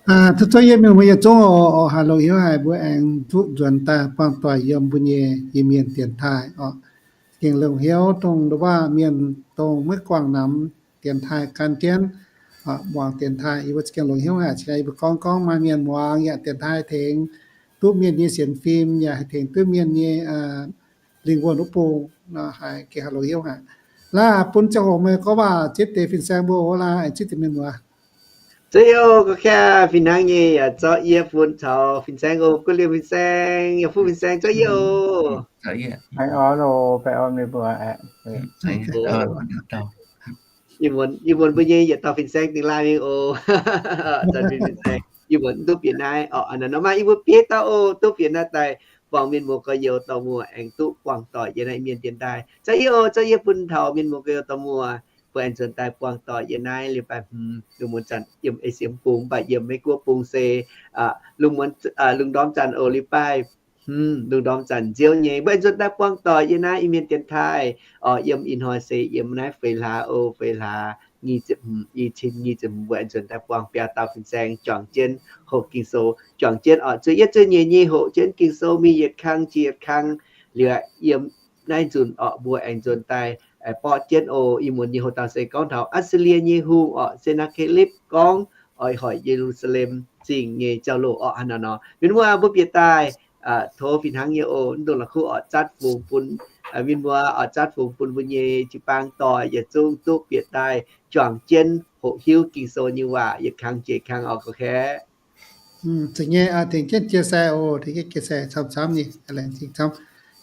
Aa, tov zuov yie mienh muoz yietc zungv oc, oc, haih longc hnyouv haic mbuo aengx duqv nzuonx daaih buangh doic yiem mbuo nyei Iu-Mienh dienx taaih oc. Gengh longc hnyouv dongh ndau waav mienh dongh maiv guangc namx dienx taaih gan jienv, muangx dienx taaih, yie mbuo za'gengh longc hnyouv haic. Yie mbuo gorngv gorngv maaih mienh muangx yaac dienx taaih tengx duqv mienh nyei sienx fim, yaac haih tengx duqv mienh nyei lingh wuonh wuov bung nor, haih gengh haih longc hnyouv haic. Laaih bun ziangh hoc meih gorngv waac zipv deix fin-saeng mbuo oc, laaih zipv deix mienh muoz. Za'gengh gorngv kaav fih hnangv nyei yaac zorqv yie bun taux fin-saeng oc, guv liemh fin-saeng, yaac fuqv fin-saeng zorqv yie oc. Baengh orn oc, baengh orn mienh muoz. Yie muonz mbuo nyei yietc dauh fin-saeng dingh laaih mingh oc. Zanc fin-saeng yie muonz duqv bieqc naaiv oc, nor maaih yie mbuo bieiv dauh oc, duqv bieqc naaiv daaih buangh mienh muoz gorx-youz dorh muoz aengx duqv buangh doic yiem naaiv Iu-Mienh dienx taaih. Zorqv yie oc, zorqv yie bun taux mienh muoz gorx-youz dorh muoz, mbuo aengx nzuonx daaih buangh doic yiem naaiv liuz baih hmz lungh muonz zanc yiem ei siem bung, mv baac yiem Meiv Guoqv bung se lungh muonz, lungh ndorm zanc oc, liuz baih hmz lungh ndorm zanc nziouv nyei, mbuo aengx nzuonx daaih buangh doic yiem naaiv Iu-Mienh dienx taaih oc. Yiem ih hnoi se yiem naaiv feix hlaax oc, feix hlaax nyic ziepc hmz, i cin nyic ziepc hmz, mbuo aengx nzuonx daaih buangh biaa dauh fin-saeng juangc jienv hoqc Ging-Sou, juangc jienv oc, zueiz yietv zueiz nyeic nyei hoqc jienv Ging-Sou mingh yietc kang jiex yietc kang. Liuz yiem naaiv nzunc oc, mbuo aengx nzuonx daaih borqv jienv oc. Ih muonz nyei hoc dauh se gorngv taux Atc^si^lie nyei hungh oc, Se^naa^ke^lipv gorngv oix hoic Ye^lu^saa^lem Zingh nyei jauv-louc orqc. Hnangv naaiv nor, mienh muoz, mbuo bieqc daaih tov fih hnangv nyei oc. Mv dungx la'kuqv oix zatv fungx bun mienh muoz, oix zatv fungx bun mbuo nyei jiu-baang doic yietc zungv duqv bieqc daaih juangc jienv hoqc hiuv Ging-Sou nyei waac yietc kang jiex kang oc, gorqv-kaeqv. Zeiz nyei, tengx jienv chia sẻ oc, tengx jienv chia sẻ camv-camv nyei, laengz zingh camv.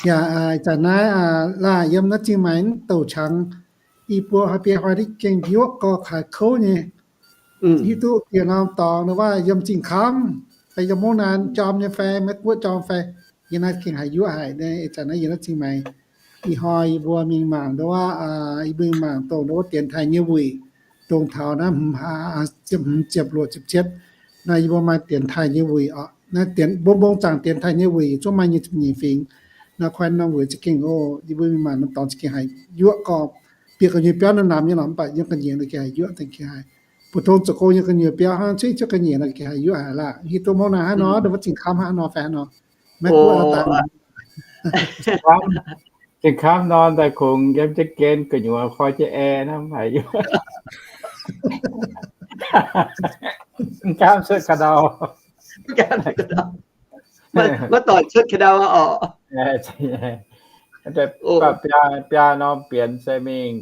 Yaac ih zanc naaiv laanh yiem naaiv Zingh Maengx douc qangx, i buo haaix biei hnoi ndiev gengh yuoqv gorx kaaix kouv nyei. Hiuv duqv dieh norm dorngx ndau wuov yiem Zingh Kamv fai yiem Mungv Naan jorm nyei fai Meiv Guoqv jorm fai, yiem naaiv gengh haih yuoqv haic. Ih zanc naaiv yiem naaiv Zingh Maengx, ih hnoi yie mbuo mingh mangc ndau wuov, yie mbuo mingh mangc dongh ndau wuov dienx taaih nyei wuic, dongh taux naaiv ziepc hmz, ziepc luoqc, ziepc cietv, naaiv yie mbuo maaih dienx taaih nyei wuic oc. Naaiv mbong mbong zaangc dienx taaih nyei wuic yietc zungv maaih nyic ziepc nyeic fingx. Naaiv kuaaiv norm wuic za'gengh oc, yie mbuo mingh mangc norm dorngx za'gengh haih yuoqv gorx, bieqc gu'nyuoz biauv naaiv namx nyei lorqc, mv baac yiem ga'nyiec naaiv gengh haih yuoqv, za'gengh haih. Mbuo tong zoux gong yiem ga'nyiec biauv hnangv, cuotv cuotv ga'nyiec naaiv gengh haih yuoqv haic laanh. Hiuv duqv Mungv Naan hnangv nor, ndau wuov Zingh Kamv hnangv nor fai hnangv nor. Maiv Guoqv daaih Zingh Kamv nor daaih kungx yiem jienv gen gu'nyuoz koi jienv ae hnangv haaix. Zingh Kamv cuotv ka'ndau. Maiv doic cuotv ka'ndau oc. Biaa norm bienx se mingh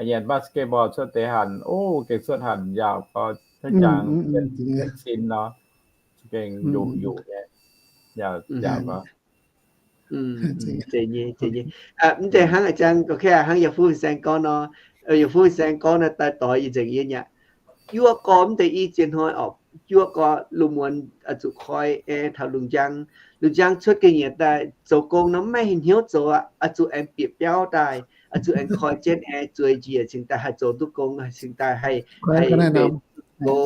nyanc basketball cuotv deix hanc, o, gengh cuotv hanc njaaux gorx, jangx sin nor, gengh yuqc yuqc nyei, njaaux gorx. Zeiz nyei, zeiz nyei. Mv zeiz hnangv a'jang, hnangv yaac fuqv fin-saeng gorngv nor, yaac fuqv fin-saeng gorngv naaiv daaih doix yie nzengc yie nyei aqv. Yuoqv gorx mv deix i ziex hnoi oc, yuoqv gorx lungh muonz oix zuqc koi ae taux lungh njang. Lungh njang cuotv ga'nyiec daaih zoux gong nor maiv hnyouv zoux aqv, oix zuqc aengx bieqc biauv daaih, oix zuqc aengx koi jienv ae zueiz njiec cingx daaih haih zoux duqv gong, cingx daaih haih, haih benx go,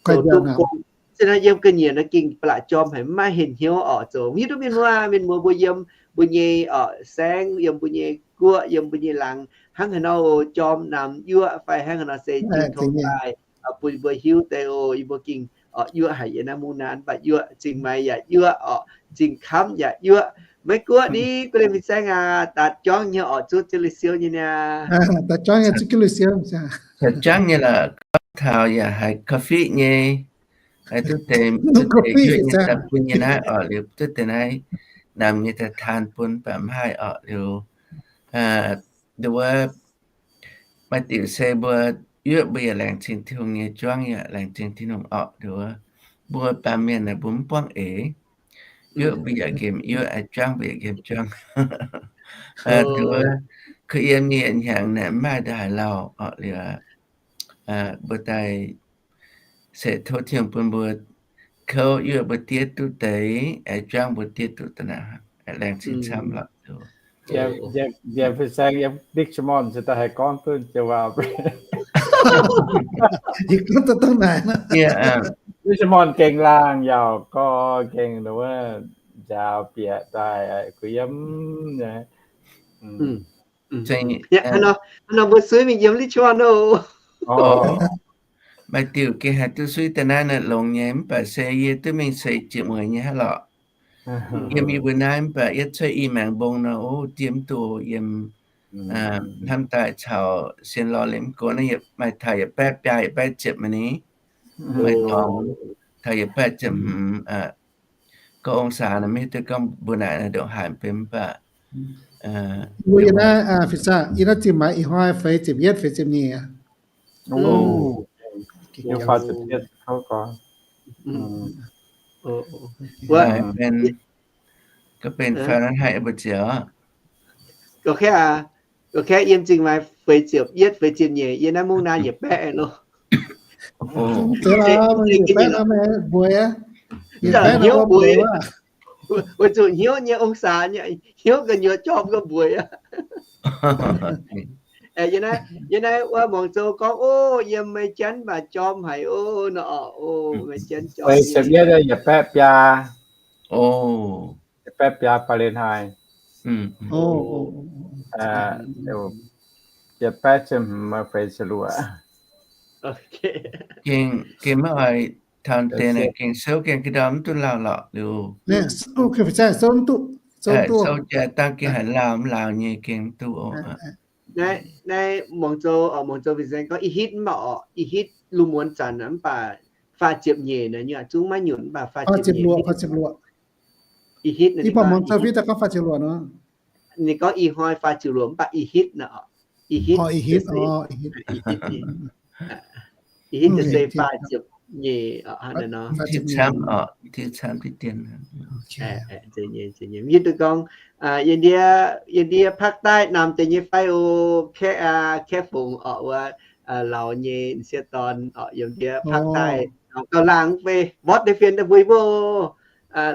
zoux duqv gong. Zinh hnoi yiem ga'nyiec nor gengh ba'laqc jorm haic, maiv hnyouv oc zoux. Hiuv duqv mienh muoz, mienh muoz mbuo yiem mbuo nyei oc saengv, yiem mbuo nyei guoqv, yiem mbuo nyei laangz, hnangv haaix nor jorm namx yuoqv fai hnangv haaix nor se jiex tong daaih bun mbuo hiuv deix oc. Yie mbuo gengh oc yuoqv haic yiem naaiv mungv naaiv, mv baac yuoqv zingh maaiz yaac yuoqv oc, zingh kamv yaac yuoqv. Maiv guoqv ni, guv liemh fin-saeng aac, daaih juangv nyei oc, zuqv jienv lui-siou nyei niaa. Daaih juangv nyei, zuqv jienv lui-siou. Daaih juangv nyei lorqc, gorngv taux yaac haiz coffee nyei, haiz duqv deix, duqv deix yuoqv nyei daaih bun nyei naaiv oc, liuz duqv deix naaiv namx nyei daaih taan bun, mv baac mv haih oc, liuz nduov maaih diuc se mbuo yuoqv mbuo yaac laengz zingh Tin-Hungh nyei, juangv yaac laengz zingh Tin-Hungh oc. Nduov mbuo baamh mienh naaic mbuo mv buangv eix, yuoqv mbuo yaac nqemh yuoqv, juangv mbuo yaac nqemh juangv. Nduov kuh yiem nyei yietc hnyangx naaic mv maaih ndongc haaix lauh oc, liuz mbuo daaih se tov Tin-Hungh bun mbuo kouv yuoqv mbuo diev duqv deix, juangv mbuo diev duqv deix naaic, laengz zingh camv lorqc. Njiec fin-saeng yiem Richmond se daaih haih gorngv duqv joux waac. Richmond gengh laangh yaac gorx gengh wuov njaaux bieqc daaih kuh yiem nyei. Hnangv nor mbuo suiv mingh yiem Richmond oc. Maaih diuc gengh haih duqv suiv daaih naaiv naaic longx nyei, mv baac se yie duqv mingh seix ziepc mueiz nyei hnangv lorqc. Yiem yie mbuo naaiv mv baac yietv cuotv i maengx mbong nor, o, diev mv duqv yiem, hnamv daaih caux sienx lorz liemh mv go naaiv, maaih taux yietc baeqv biaa yietc baeqv ziepc maah ni, maaih dorngx taux yietc baeqv ziepc hmz ก็องศา naaic, maiv hiuv duqv gorngv mbuo naaic ndongc haaix benx mv baac mbuo yie naaiv, fin-saeng, yie naaiv zinh maaiz ih hnoi feix ziepc yietv feix ziepc nyeic aqv. Benx, ga'benx Fahrenheit mbu'ziex. Ga'kaeqv, ga'kaeqv yiem zinh maaiz feix ziepc yietv feix ziepc nyeic, yie naaiv mungv naaiv yietc baeqv loh. Hnyouv mbueiz, weic zuqc hnyouv nyei องศา nyei, hnyouv gu'nyuoz jorm ga'mbueiz aqv. Yie naaiv wuov muangx zou gorngv, o, yiem Meih Janv mv baac jorm haic o, nor, o, Meih Janv jorm, yietc baeqv biaa, yietc baeqv biaa Fahrenheit. Yietc baeqv ziepc hmz feix ziepc luoqc. Gengh maiv oix taux deix naaic gengh souv gengh ga'ndau mv duqv lauh lorqc liuz. Souv jaax dangh gengh haiz lauh mv lauh nyei gengh mv duqv oc. Naaiv muangx zou, muangx zou fin-saeng gorngv i hitv mv baac oc, i hitv lungh muonz zanc mv baac faah ziepc nyeic naaic, zungv maiv nyunc mv baac faah ziepc nyeic. I hitv, i hitv, ninh gorngv i hnoi faah ziepc luoqc mv baac i hitv naaic, i hitv, i hitv se faah ziepc nyeic, hiuv duqv gorngv yiem ndiev, yiem ndiev ภาคใต้ namx deix nyei fai o, kaeqv, kaeqv fungx oc, wuov lauz nyei m'sieqv dorn oc, yiem ndiev ภาคใต้ gauh laangh fai mborqv deix fienx daaih mbuox mbuo.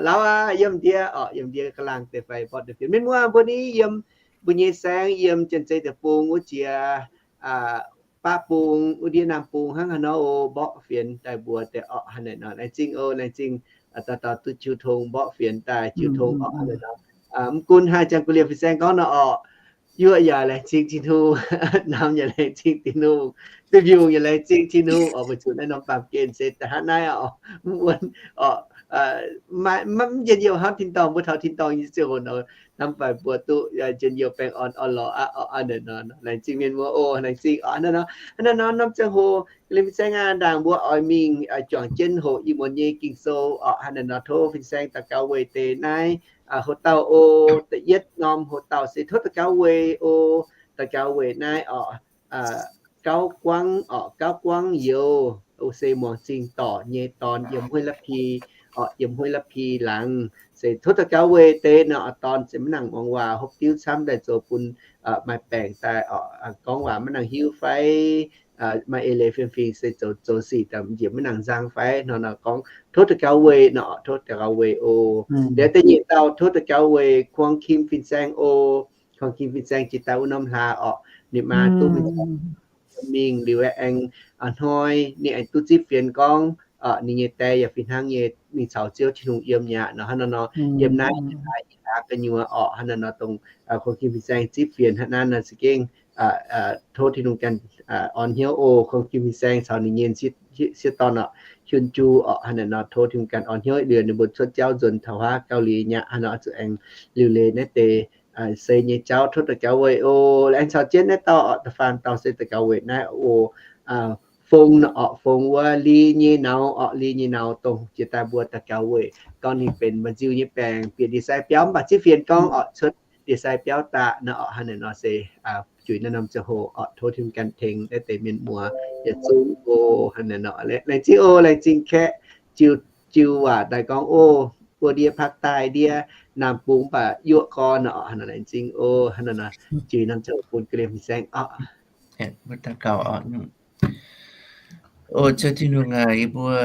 Lauz aqv, yiem ndiev oc, yiem ndiev gauh laangh deix fai mborqv deix fienx. Mienh muoz mbuo ni yiem mbuo nyei saengv, yiem Janx-Zei Deic-Bung wuov jiex, baqv bung wuov ndiev, Naamh Bung hnangv haaix nor o, mborqv fienx daaih mbuox deix oc. Haaix naaic nor, laengz zingh o, laengz zingh dauh dauh duqv jiu tong mborqv fienx daaih, jiu tong oc. Haaix naaic nor, mv gunv haaix, janx-guv liemh fin-saeng gorngv nor oc, yuoqv yaac laengz zingh Tin-Hungh, namx yaac laengz zingh Tin-Hungh, duqv mbiungc yaac laengz zingh Tin-Hungh oc. Weic zuqc naaiv norm baamh gen se da'hnangv naaiv oc, mv wuonv oc. Maiv, mv njien-youh hnamv tin-dorngh, mbuo taux tin-dorngh nyei ziangh hoc nor, hnamv faix mbuo duqv njien-youh baengh orn orn-lorqc aqv oc. Aa, naaic nor, laengz zingh mienh muoz oc, laengz zingh oc. Hnangv naaiv nor, hnangv naaiv nor, norm ziangh hoc liemh fin-saeng aac, ndaangc mbuo oix mingh juangc jienv hoqc ih muonz nyei Ging-Sou oc. Hnangv naaiv nor, tov fin-saeng daux gaux weic deix naaiv hoc-dauh oc. Da'yietv norm hoc-dauh se tov daux gaux weic oc, daux gaux weic naaiv oc, gauv guangv oc, gauv guangv youz, se muangx zingh dorc nyei dorn yiem hueiv la'pi oc, yiem hueiv la'pi laangz. Se tov daux gaux weic deix nor, dorn se maiv nangc muangx waac, hopv diuv camv daaih zoux bun maaih baengc daaih oc, gorngv waac maiv nangc hiuv fai maaih eix leiz fiem-fingx se zoux, zoux sic daaih njiec maiv nangc nzang fai nor, nor gorngv tov daux gaux weic nor, tov daux gaux weic oc. Liuz da'nyeic dauh tov daux gaux weic kuang kim fin-saeng oc. Kuang kim fin-saeng jiex daaih wuov norm hlaax oc, ninh maa duqv mingh liuz aengx hnoi ninh aengx duqv zipv fienx gorngv ninh nyei die yaac fih hnangv nyei mingh caux Ziouv Tin-Hungh yiem mi'aqv nor. Hnangv naaiv nor, yiem naaiv hlaax gu'nyuoz oc, hnangv naaiv nor dongh kuang kim fin-saeng zipv fienx hnangv naaiv nor za'gengh tov Tin-Hungh ganh orn hnyouv oc, kungx jiex fin-saeng caux ninh nyei sieqv dorn orqc, Hyun Ju orqc, hnangv naaic nor tov Tin-Hungh ganh orn hnyouv, liuz ninh mbuo cuotv jauv nzuonx taux huaav Gauv Liz nyei aqv, hnangv naaic nor zuqc aengx liuc leiz naaiv deix sei nyei jauv tov daux gaux weic oc. Laengz caux jienv naaiv dauh orqc, da'faam dauh se daux gaux weic naaiv oc, Fong nor orqc, Fong wuov Li nyei nauz orqc, Li nyei nauz dongh jiex daaih mbuo daux gaux weic gorngv ninh benx mba'nziu nyei baengc bieqc ndie-sai biauv, mv baac zieqv fienx gorngv orqc cuotv ndie-sai biauv daaih nor orqc, hnangv naaic nor se juix naaiv norm ziangh hoc orqc, tov Tin-Hungh ganh tengx naaiv deix mienh muoz yietc zungv oc, hnangv naaic nor. Laengz zingh oc, laengz zingh kaeqv, jiu, jiu waac daaih gorngv oc, mbuo ndie ภาคใต้ ndie นามปรุง mv baac yuoqv gorn orqc, hnangv naaic nor. Laengz zingh oc, hnangv naaic nor juix norm ziangh hoc bun ga'lien fin-saeng orqc. Mbuo daux gaux orqc. O Ziouv Tin-Hungh aac, yie mbuo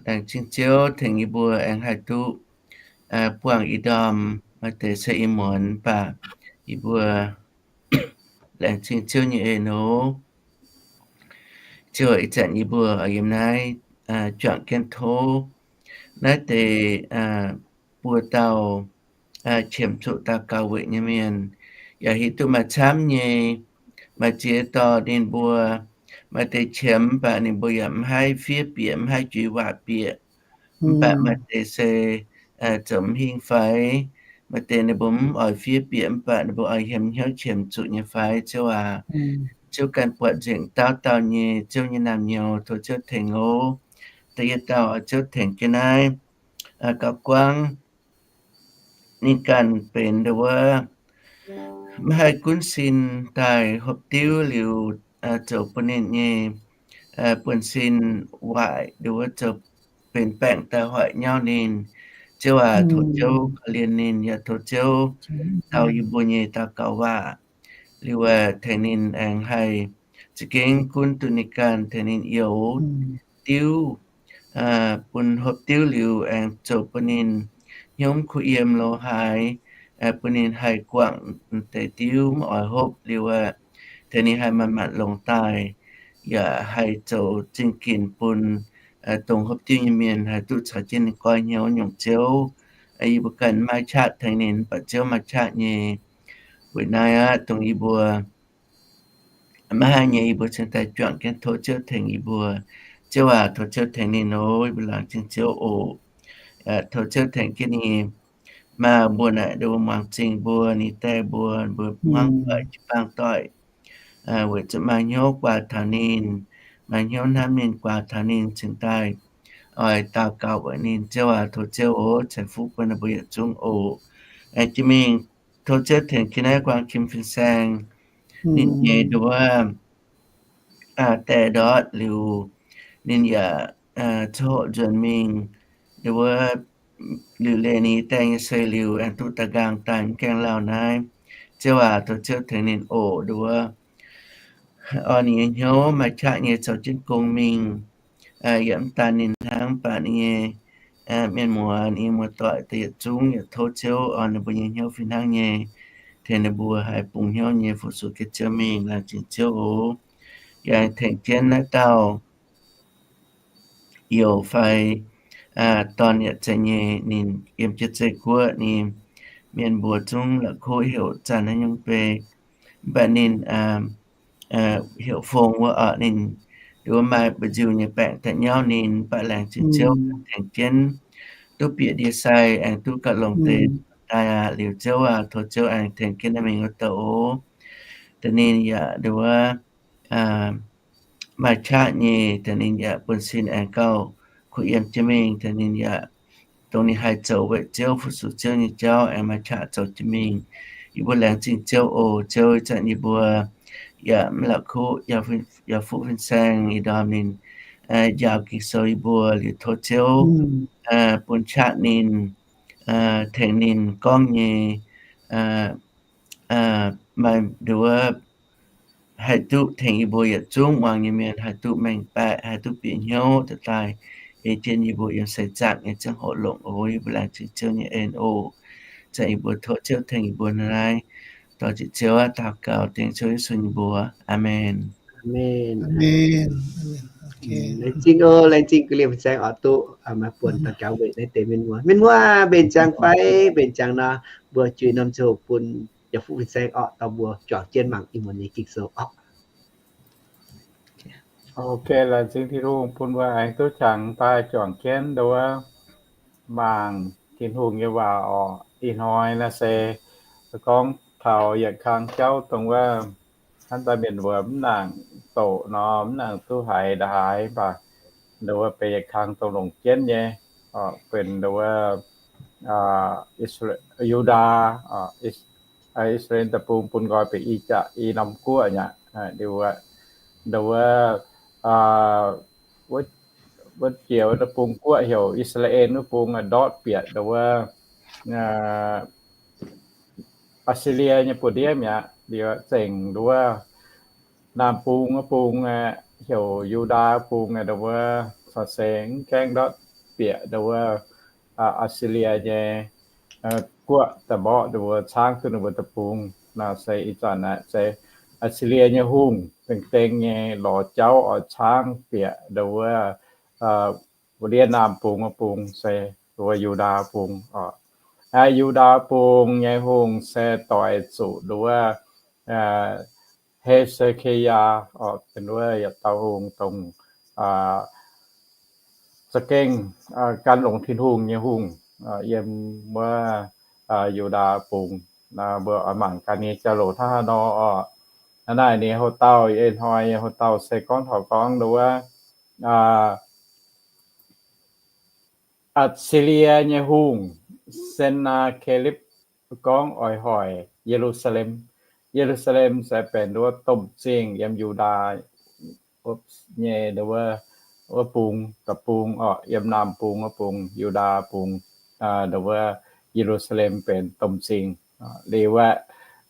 laengz zingh Ziouv tengx yie mbuo aengx haih duqv buangh ih ndorm. Maaih deix se ih muonz, mv baac yie mbuo laengz zingh Ziouv nyei en oc. Ziouv aac, ih zanc yie mbuo yiem naaiv juangc jienv tov naaiv deix buo dauh qiemx zuqc daux gaux weic nyei mienh, yaac hiuv duqv maaih camv nyei, maaih ziex dauh ninh mbuo maaih deix qiemx, mv baac ninh mbuo yaac mv haih fiev bieqc, mv haih juix waac bieqc. Mv baac maaih deix se zoux mv hingh fai, maaih deix ninh mbuo mv oix fiev bieqc, mv baac ninh mbuo oix hiem hnyouv qiemx zuqc nyei fai, Ziouv aac. Ziouv ganh buatc nzengc dauh dauh nyei Ziouv nyei naamh nyouz, tov Ziouv tengx oc. Da'yietv dauh, Ziouv tengx jienv naaiv gauh guangv ninh ganh benx ndo wuov mv haih gunv sin daaih hopv diuv liuz zoux bun ninh nyei buonv-sin waaic, ndo wuov zoux benx baengc daaih hoic nyauv ninh. Ziouv aac, tov Ziouv korv-lienh ninh, yaac tov Ziouv dau yie mbuo nyei daux gaux waac, liuz tengx ninh aengx haih za'gengh gunv duqv ninh ganh, tengx ninh youz diuv bun hopv diuv liuz aengx zoux bun ninh hnyouv kuh yiem lo haaix, bun ninh haih guangc deix diuv mv oix hopv liuz, tengx ninh haih manc-manc longx daaih, yaac haih zoux zingh ginc bun dongh hopv diuv nyei mienh haih duqv caux jienv ninh goiv hnyouv nyungc. Ziouv, yie mbuo ganh maaih qaqv tengx ninh, mv baac Ziouv maaih qaqv nyei. Weic naaiv aqv, dongh yie mbuo maiv haih nyei, yie mbuo cingx daaih juangc jienv tov Ziouv tengx yie mbuo. Ziouv aac, tov Ziouv tengx ninh oc. Yie mbuo laengz zingh Ziouv oc. Tov Ziouv tengx jienv ninh. Maaih mbuo naaic ndo muangx zingh mbuo, ninh die mbuo, mbuo hmuangv doic, jiu-baang doic, weic zuqc maaih hnyouv guaax taux ninh, maaih hnyouv hnamv ninh, guaax taux ninh, cingx daaih oix daux gaux weic ninh. Ziouv aac, tov Ziouv oc, ceix fuqv bun ninh mbuo yietc zungv oc. Aengx jiex mingh, tov Ziouv tengx jienv naaiv guang kim fin-saeng, ninh nyei ndo wuov die ndortv liuz, ninh yaac coqv hoqc nzuonx mingh, ndo wuov liuc leih ninh die nyei sei liuz, aengx duqv da'nqaang daaih mv gaengh lauh naaiv. Ziouv aac, tov Ziouv tengx ninh oc, ndo wuov orn ninh nyei hnyouv maaih qaqv nyei zoux jienv gong mingh, yaac mv daan ninh hnangv, mv baac ninh nyei mienh muoz, ninh nyei muoz-doic daaih yietc zungv yaac tov Ziouv orn ninh mbuo nyei hnyouv fih hnangv nyei, tengx ninh mbuo haih bungx hnyouv nyei fu-sux jienv Ziouv mingh. Laengz zingh Ziouv oc. Yaac tengx jienv naaiv dauh youz fai dorn yaac zeiz nyei, ninh yiem jienv zei guoqv, ninh mienh mbuox zungv la'kuqv heuc Zanh haaix nyungc bei, mv baac ninh heuc Fong wuov orqc, ninh ndo wuov maaih mba'nziu nyei baengc daaih nyauv ninh, mv baac laengz zingh Ziouv tengx jienv duqv bieqc ndie-sai aengx duqv gauh longc deix daaih aqv. Liuz Ziouv aac, tov Ziouv aengx tengx jienv naaiv mingh wuov douc oc. Da'nyeic ninh yaac ndo wuov maaih qaqv nyei, da'nyeic ninh yaac buonv-sin aengx gauh kuh yiem jienv mingh, da'nyeic ninh yaac dongh ninh haih zoux weic Ziouv fu-sux Ziouv nyei jauv aengx maaih qaqv zoux jienv mingh. Yie mbuo laengz zingh Ziouv oc. Ziouv, ih zanc yie mbuo yaac mv la'kuqv yaac fuqv fin-saeng ih ndorm ninh njaaux Ging-Sou yie mbuo, liuz tov Ziouv bun qaqv ninh, tengx ninh gorngv nyei maaih ndo wuov haih duqv tengx yie mbuo yietc zungv muangx nyei mienh haih duqv mengh baeqc, haih duqv bieqc hnyouv daaih, ei jienv yie mbuo yiem seix zaangc nyei ziangh hoc longc oc. Yie mbuo laengz zingh Ziouv nyei en oc. Zanc yie mbuo tov Ziouv tengx yie mbuo naaiv. Dorh jienv Ziouv aqv daux gaux dengv Ziouv Yesu nyei mbuox. Aamen. Laengz zingh oc, laengz zingh ga'lienh fin-saeng oix duqv maaih buonc daux gaux weic naaiv deix mienh muoz. Mienh muoz mbenc ziangx fai mbenc ziangx nor, mbuo juix norm ziouc bun Jiex fuqv fin-saeng orqc, dauh mbuo juangc jienv mangc ih muonz nyei Ging-Sou orqc. Ok, laengz zingh Tin-Hungh bun mbuo aengx duqv jangx daaih juangc jienv nduov mangc Tin-Hungh nyei waac orqc. Ih hnoi naaiv se gorngv taux yietc kang jauv dongh wuov hnangv daaih mienh mbuo mv nangc doqc nor, mv nangc duqv haiz nda'haaix, mv baac nduov benx yietc kang dongh longc jienv nyei, benx nduov Yudaa, I^saa^laa^en Deic-Bung bun nqoi benx i jaax i norm guoqv nyei. Nduov wuov, wuov jiex wuov deic-bung guoqv heuc I^saa^laa^en wuov bung ndortv bieqc nduov Atc^si^lie nyei buoz-ndiev mi'aqv. Liuz zengc nduov Naamh Bung wuov bung aeqv, heuc Yu^ndaa bung aeqv, nduov caux seix mv gaengh ndortv bieqc nduov Atc^si^lie nyei guoqv daaih mborqv nduov caangv duqv ninh mbuo deic-bung. Naaiv se ih zanc aeqv, se Atc^si^lie nyei hungh dengh dengh nyei lorz jauv oix caangv bieqc nduov wuov ndiev Naamh Bung wuov bung se nduov Yu^ndaa bung oc. Aa, Yu^ndaa bung nyei hungh se doix zuqc nduov He^se^ki^yaa oc, benx nduov yietc dauh hungh dongh za'gengh gan longx Tin-Hungh nyei hungh yiem wuov Yu^ndaa bung. Mbuo oix mangc gaax ninh nyei jauv-louc hnangv haaix nor oc. Hnangv naaic ninh houx-dauh, ih hnoi nyei houx-dauh se gorngv taux gorngv nduov Atc^si^lie nyei hungh, Sen^naa^ke^lipv, gorngv oix hoic Ye^lu^saa^lem. Ye^lu^saa^lem se benx nduov domh zingh yiem Yu^ndaa nyei nduov wuov bung, deic-bung oc, yiem Naamh Bung wuov bung, Yu^ndaa bung, nduov wuov Ye^lu^saa^lem benx domh zingh. Liuz aeqv,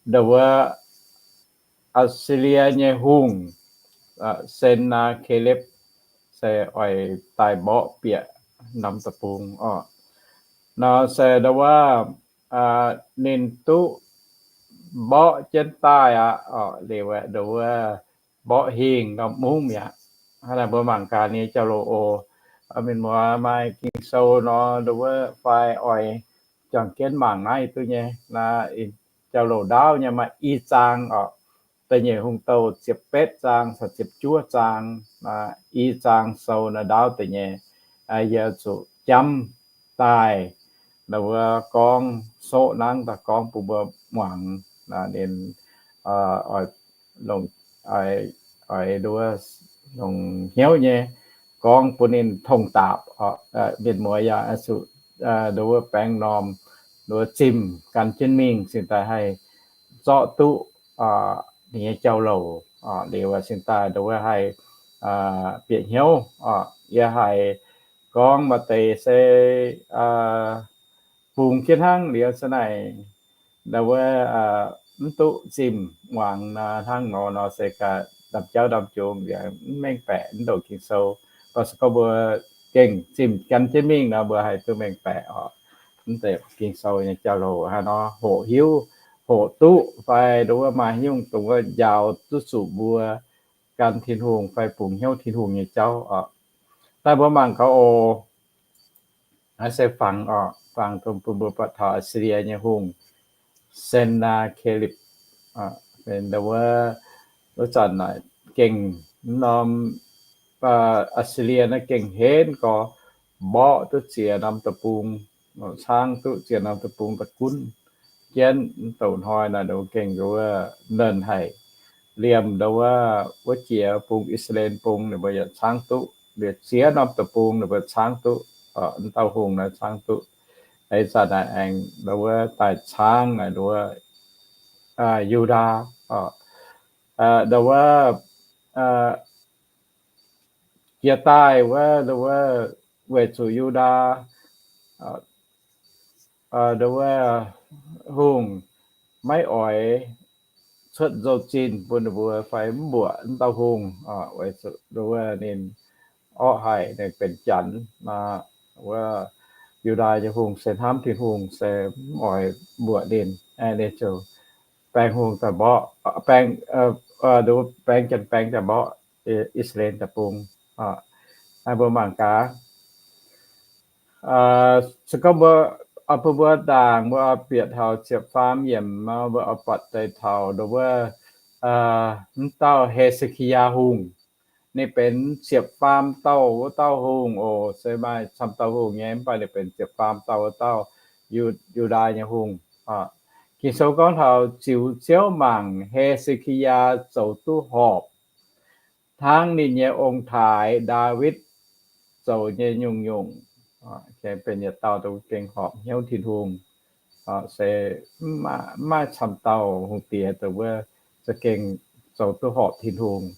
nduov wuov Atc^si^lie nyei hungh, Sen^naa^ke^lipv, se oix daaih mborqv bieqc norm deic-bung oc. Nor se nduov wuov ninh duqv mborqv jienv daaih aqv oc. Liuz aeqv, nduov wuov mborqv hingh norm mungv mi'aqv. Hnangv naaic mbuo mangc gaax ninh nyei jauv-louc oc. Mienh muoz maaih Ging-Sou nor, nduov wuov fai oix juangc jienv mangc naaiv duqv nyei. Naaiv jauv-louc ndaauv nyei maaih i zaang oc. Da'nyeic Hungh Douh ziepc betv zaang caux ziepc juov zaang, i zaang sou naaiv ndaauv deix nyei. Yie zuqc jamv daaih, nduov wuov gorngv soqv nangv daaih gorngv bun mbuo muangx. Ninh oix longc, oix nduov longc hnyouv nyei gorngv bun ninh tongh daapc. Mienh muoz yaac zuqc nduov wuov baeng norm, nduov zimh gan jienv mingh cingx daaih haih zorqv duqv ninh nyei jauv-louc. Liuz cingx daaih nduov wuov haih bieqc hnyouv. Yie haiz gorngv maaih deix se bungx jienv hnangv liuz se naaic, nduov wuov mv duqv zimh muangx hnangv nor, nor se gaax ndamv jauv ndamv jungx yaac mv mengh baeqc mv ndongc Ging-Sou. Mv baac se gorngv mbuo gengh zimh gan jienv mingh nor, mbuo haih duqv mengh baeqc oc. Mv deix Ging-Sou nyei jauv-louc hnangv nor hoqc hiuv, hoqc duqv fai nduov wuov maaih nyungc dongh wuov njaaux duqv zuqc mbuo gan Tin-Hungh fai bungx hnyouv Tin-Hungh nyei jauv oc. Daaih mbuo mangc gaax oc. Naaiv se fangx oc, fangx dongh bun mbuo buatc taux Atc^si^lie nyei hungh, Sen^naa^ke^lipv, benx nduov wuov, wuov zanc naaic gengh mv norm Atc^si^lie naaiv gengh henv gorx, mborqv duqv ziex norm deic-bung, caangv duqv ziex norm deic-bung daaih gunv jienv. Mv douc hnoi naaic nduov gengh nduov wuov nernh haic. Liemh nduov wuov, wuov jiex bung I^saa^laa^en bung ninh mbuo yaac caangv duqv, liuz ziex norm deic-bung ninh mbuo caangv duqv, mv dauh hungh naaiv caangv duqv. Ih zanc naaic aengx nduov wuov daaih caangv naaic nduov wuov Yu^ndaa, nduov wuov jiex daaih wuov nduov wuov weic zuqc Yu^ndaa nduov wuov hungh maiv oix cuotv nzou-zinh bun ninh mbuo fai mv mbuoqc mv dauh hungh, weic zuqc nduov wuov ninh orqv haic, ninh benx janx. Wuov Yu^ndaa nyei hungh se hnamv Tin-Hungh, se mv oix mbuoqc ninh. Ninh ziouc baeng hungh daaih mborqv, baeng, nduov baeng janx-baeng daaih mborqv I^saa^laa^en deic-bung. Mbuo mangc gaax, se gorngv mbuo Oix bun mbuo ndaangc, mbuo oix bieqc taux ziepc faam yiemc, mbuo oix buatc deix taux ndo wuov, mv dauh He^se^ki^yaa Hungh. Ninh benx ziepc faam dauh wuov dauh hungh oc. Se maaih camv dauh hungh nyei, mv baac ninh benx ziepc faam dauh wuov dauh Yu, Yu^ndaa nyei hungh. Ging-Sou gorngv taux ziux Ziouv mangc He^se^ki^yaa zoux duqv horpc hnangv ninh nyei ong-taaix Ndaawitv zoux nyei nyungc-nyungc. Benx yietc dauh gengh horpc hnyouv Tin-Hungh. Se mv maaih camv dauh hungh diex dongh wuov za'gengh zoux duqv horpc Tin-Hungh.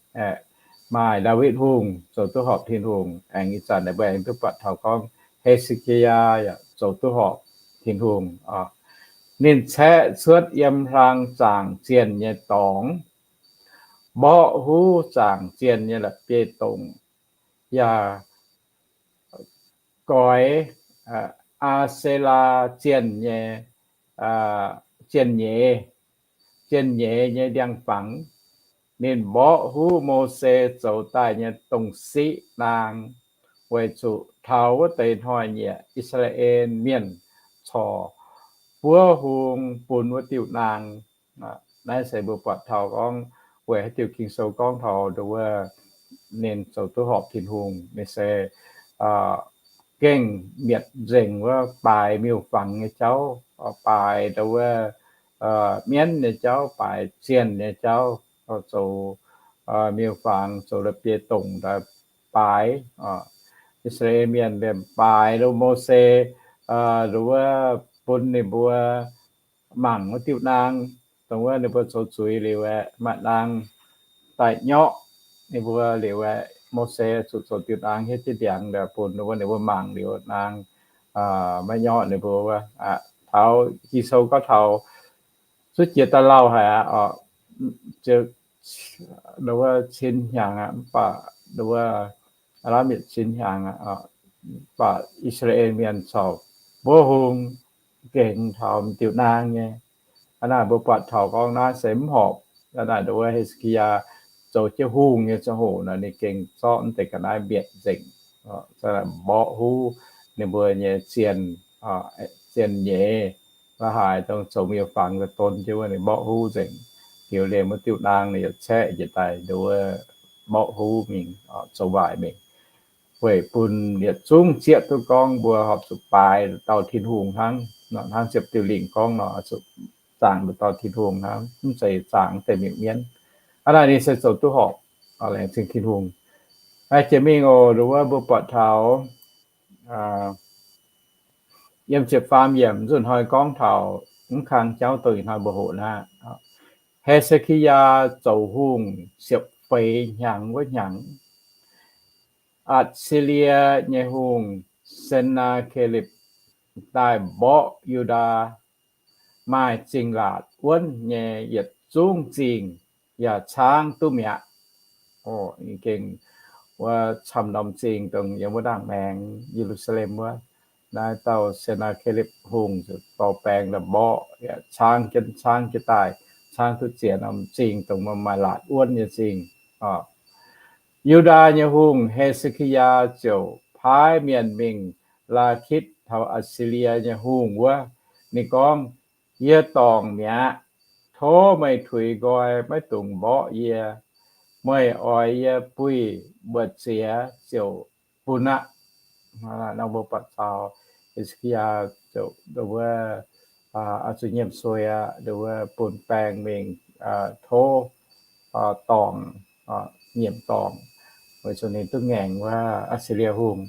Maaih Ndaawitv Hungh zoux duqv horpc Tin-Hungh. Aengx ih zanc naaiv mbuo aengx duqv buatc taux gorngv He^se^ki^yaa yaac zoux duqv horpc Tin-Hungh. Ninh caeqv cuotv yiem hlang zaangc zienh nyei dorngx, mborqv huv zaangc zienh nyei la'bieiv-dongc, yaac goix Aa^se^laa zienh nyei, zienh nyeiz, zienh nyeiz nyei ndiangx-fangx. Ninh mborqv huv Mose zoux daaih nyei dongh siqv naang, weic zuqc taux wuov deix hnoi-nyieqc I^saa^laa^en Mienh corc buov hung bun wuov diuh naang. Naaiv se mbuo buatc taux gorngv weic haaix diuc Ging-Sou gorngv taux ndo wuov ninh zoux duqv horpc Tin-Hungh, ninh se gengh mietc nzengc wuov baaix miuc-fangx nyei jauv, baaix ndo wuov mienv nyei jauv, baaix zienh nyei jauv, zoux miuc-fangx, zoux la'bieiv-dongc daaih baaix. I^saa^laa^en Mienh liemh baaix ndo Mose, ndo wuov bun ninh mbuo mangc wuov diuh naang, dongh wuov ninh mbuo zoux zuiz liuz aeqv, maaih naang daaih nyorqv ninh mbuo liuz aeqv, Mose zuqc zoux diuh naang hietv jienv ndiangx bun ninh mbuo, ninh mbuo mangc liuz naang maiv nyorqv ninh mbuo wuov. Taux Ging-Sou gorngv taux zuov jiex daaih lauh haic aqv, ndo wuov cin hnyangx aqv, mv baac ndo wuov aav laav mietc cin hnyangx aqv, mv baac I^saa^laa^en Mienh corc buov hung gengx taux m'diuh naang nyei. Hnangv naaic mbuo buatc taux gorngv naaiv se mv horpc. Hnangv naaic ndo wuov He^se^ki^yaa zoux jienv hungh nyei ziangh hoc nor, ninh gengh zorqv deix ga'naaiv mietc nzengc, mborqv huv ninh mbuo nyei zienh, zienh nyeiz, la'haaix dongh zoux miuc-fangx daaih don jienv wuov, ninh mborqv huv nzengc. Liuz liemh wuov diuh naang ninh yaac caeqv njiec daaih ndo wuov mborqv huv mingh, zoux waaic mingh, weic bun yietc zungv zieqv duqv gorngv mbuo horpc zuqc baaix dauh Tin-Hungh hnangv. Hnangv ziepc diuh lingc gorngv nor, zuqc zaangc dauh Tin-Hungh hnangv, mv zeiz zaangc deix miuc-mienv. Hnangv naaic ninh se zoux duqv horpc, laengz zingh Tin-Hungh. Jiex mingh oc, ndo wuov mbuo buatc taux yiem ziepc faam yiemc nzunc hnoi gorngv taux mv kang jauv dongh ih hnoi mbuo hoqc naaiv, He^se^ki^yaa zoux hungh ziepc feix hnyangx wuov hnyangx, Atc^si^lie nyei hungh, Se^naa^ke^lipc, daaih mborqv Yu^ndaa maaih zingh laatc wuonv nyei yietc zungv zingh, yaac caangv duqv mi'aqv. Gengh wuov camv norm zingh dongh yiem wuov ndaangc maengx Ye^lu^saa^lem wuov, naaiv dauh Se^naa^ke^lipc hungh dorh baeng daaih mborqv, yaac caangv jienv, caangv jienv daaih, caangv duqv ziex norm zingh dongh maaih laatc wuonv nyei zingh. Yu^ndaa nyei hungh, He^se^ki^yaa, ziouc paaiv mienh mingh Laakitc taux Atc^si^lie nyei hungh wuov. Ninh gorngv, Yie dorngc mi'aqv. Tov meih tuix nqoi, maiv dungx mborqv yie. Meih oix yie buih mbu'ziex ziouc bun aqv. Nor mbuo buatc taux He^se^ki^yaa ziouc ndo wuov, oix zuqc nyiemc suei aqv, ndo wuov bun baeng mingh tov dorngc, nyiemc dorngc, weic zuqc ninh duqv ngaengc wuov Atc^si^lie hungh.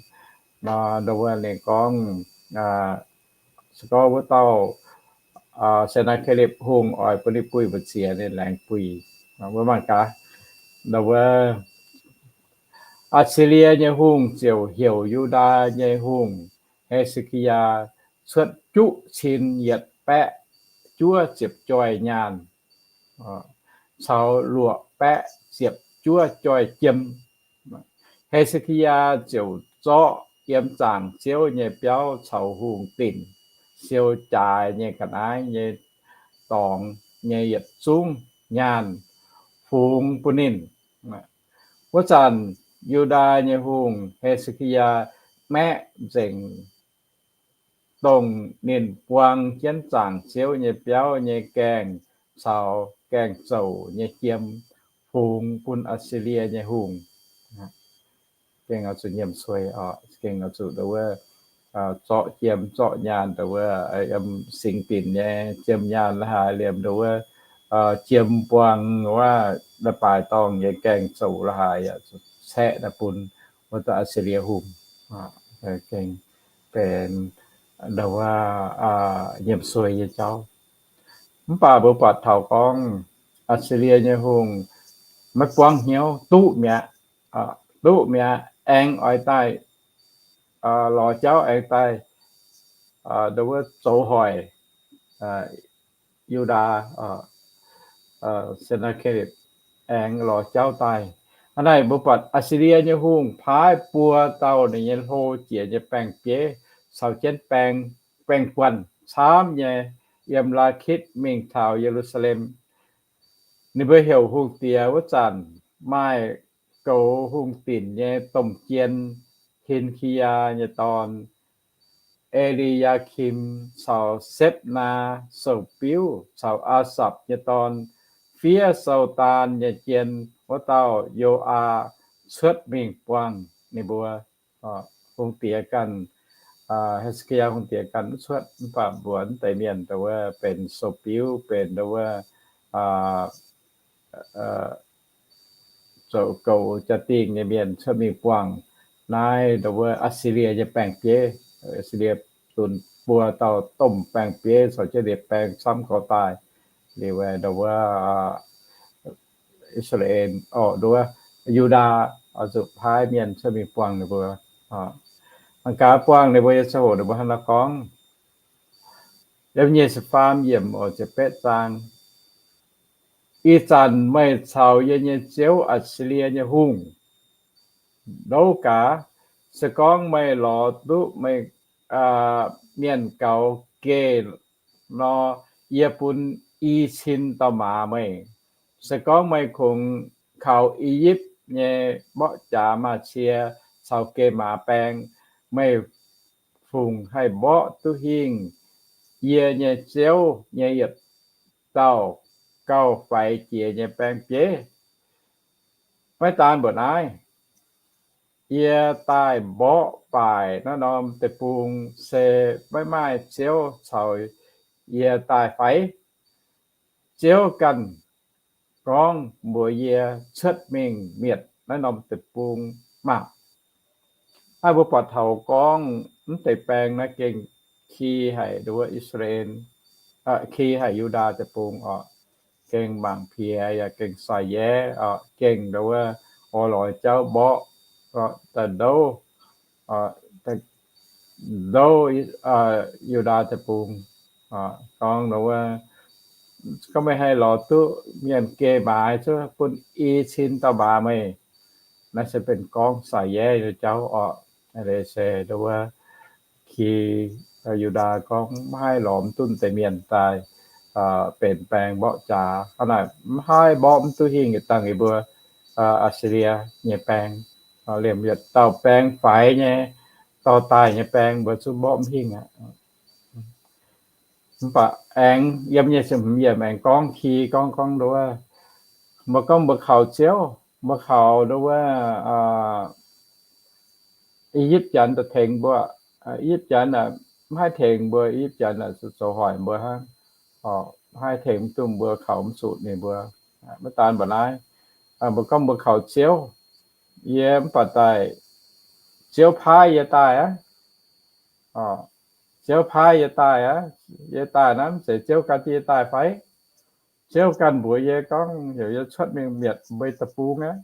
Nor ndo wuov ninh gorngv, se gorngv wuov dauh Se^naa^ke^lipc hungh oix bun ninh buih mbu'ziex, ninh laengz buih. Wuov mangc gaax, ndo wuov Atc^si^lie nyei hungh ziouc heuc Yu^ndaa nyei hungh, He^se^ki^yaa, cuotv juqv cin yietc baeqv juov ziepc joih nyaanh caux luoqc baeqv ziepc juov joih jiem. He^se^ki^yaa ziouc zorqv yiem zaangc Ziouv nyei biauv caux hungh dinc siou jaaix nyei ga'naaiv nyei dorngx nyei yietc zungv nyaanh fungx bun ninh. Wuov zanc Yu^ndaa nyei hungh, He^se^ki^yaa, maeqv nzengc dongh ninh buang jienv zaangc Ziouv nyei biauv nyei gaengh caux gaengh zouc nyei jiem fungx bun Atc^si^lie nyei hungh. Gengh oix zuqc nyiemc suei oc, gengh oix zuqc nduov wuov zorqv jiem zorqv nyaanh nduov wuov, yiem singx dinc nyei jiem nyaanh la'haaix liemh nduov wuov, jiem buang wuov, da'baaix dorngh nyei gaengh zouc la'haaix yaac caeqv naaiv bun wuov dauh Atc^si^lie hungh. Gengh benx nduov wuov nyiemc suei nyei jauv. Mv baac mbuo buatc taux gorngv Atc^si^lie nyei hungh maiv buangv hnyouv, duqv mi'aqv, duqv mi'aqv, aengx oix daaih lorz jauv aengx daaih nduov wuov zoux hoic Yu^ndaa, Sen^naa^ke^ripc, aengx lorz jauv daaih. Hnangv naaic mbuo buatc Atc^si^lie nyei hungh paaiv buo dauh ninh nyei hlo jiex nyei baeng-bieiv caux jienv baeng, baeng-guanh camv nyei yiem Laakitc mingh taux Ye^lu^saa^lem. Ninh mbuo heuc hungh diex wuov zanc maaih goux hungh dinc nyei domh jien, Hin^ki^yaa nyei dorn, E^li^yaa^kim, caux Sepv^naa, sou-biuv, caux Aa^sapc nyei dorn, fiev sou daan nyei jien, wuov dauh Yo^aa, cuotv mingh buangh ninh mbuo. Hungh diex ganh, He^se^ki^yaa hungh diex ganh mv cuotv, mv baac mbuox deix mienh nduov wuov benx sou-biuv, benx nduov wuov zoux goux jaa-dingh nyei mienh cuotv mingh buangh naaiv nduov wuov Atc^si^lie nyei baeng-bieiv. Atc^si^lie zunc buo dauh domh baeng-bieiv caux jienv ninh baeng camv gau daaih. Liuz nduov wuov I^saa^laa^en, orqc, nduov wuov Yu^ndaa oix zuqc paaiv mienh cuotv mingh buangh ninh mbuo. Mangc gaax buangh ninh mbuo nyei ziangh hoc ninh mbuo hnangv naaiv gorngv. Yiem nyic ziepc faam yiemc oc, ziepc betv zaang. Ih zanc meih caux yie nyei ziouv Atc^si^lie nyei hungh nouv gaax. Se gorngv meih lorz duqv meih mienh gaux geh nor, yie bun i cin dauh maaz meih. Se gorngv meih kungx kaux I^yipv nyei mborqv jaax maaz-cie caux geh maaz baeng, meih fungc haih mborqv duqv hingh yie nyei ziouv nyei yietc dauh gauh faix jiex nyei baeng-bieiv. Maiv daan mbuoqc naaiv, yie daaih mborqv baaic naaiv norm deic-bung se maiv maaih ziouv caux yie daaih fai? Ziouv ganh gorngv mbuox yie cuotv mingh mietc naaiv norm deic-bung maah! Naaiv mbuo buatc taux gorngv mv deix baeng naaiv gengh ki haic nduov wuov I^saa^laa^en, ki haic Yu^ndaa deic-bung oc. Gengh mangc piex yaac gengh sai-yaev oc, gengh nduov wuov oix lorz jauv mborqv, daaih ndouv, ndouv Yu^ndaa deic-bung. Gorngv nduov wuov, gorngv meih haih lorz duqv mienh geh maaz cuotv bun i cin dauh maaz meih, naaiv se benx gorngv sai-yaev nyei jauv oc. Liuz se nduov wuov ki Yu^ndaa gorngv maiv haih lorz mv duqv deix mienh daaih benx baeng mborqv jaax. Hnangv naaic maiv haih mborqv mv duqv hingh yietc dangh yie mbuo Atc^si^lie nyei baeng. Liemh yietc dauh baeng faix nyei, dorh daaih nyei baeng mbuo zungv mborqv mv hingh aqv. Mv baac aengx yiem nyei ziepc hmz yiemc aengx gorngv ki gorngv, gorngv nduov, mbuo gorngv mbuo kaux Ziouv, mbuo kaux nduov wuov I^yipv Janx daaih tengx mbuo. I^yipv Janx aeqv, maiv haih tengx mbuo. I^yipv Janx aeqv, zoux hoic mbuo hnangv, maiv haih tengx mv duqv mbuo, kaux mv zuqc ninh mbuo. Maiv daan mbuoqc naaiv, mbuo gorngv mbuo kaux Ziouv, yie mv baac daaih, Ziouv paaiv yie daaih aqv. Ziouv paaiv yie daaih aqv. Yie daaih naaiv mv zeiz Ziouv gan jienv yie daaih fai? Ziouv ganh mbuox yie gorngv heuc yie cuotv mingh mietc mbuo deic-bung aqv.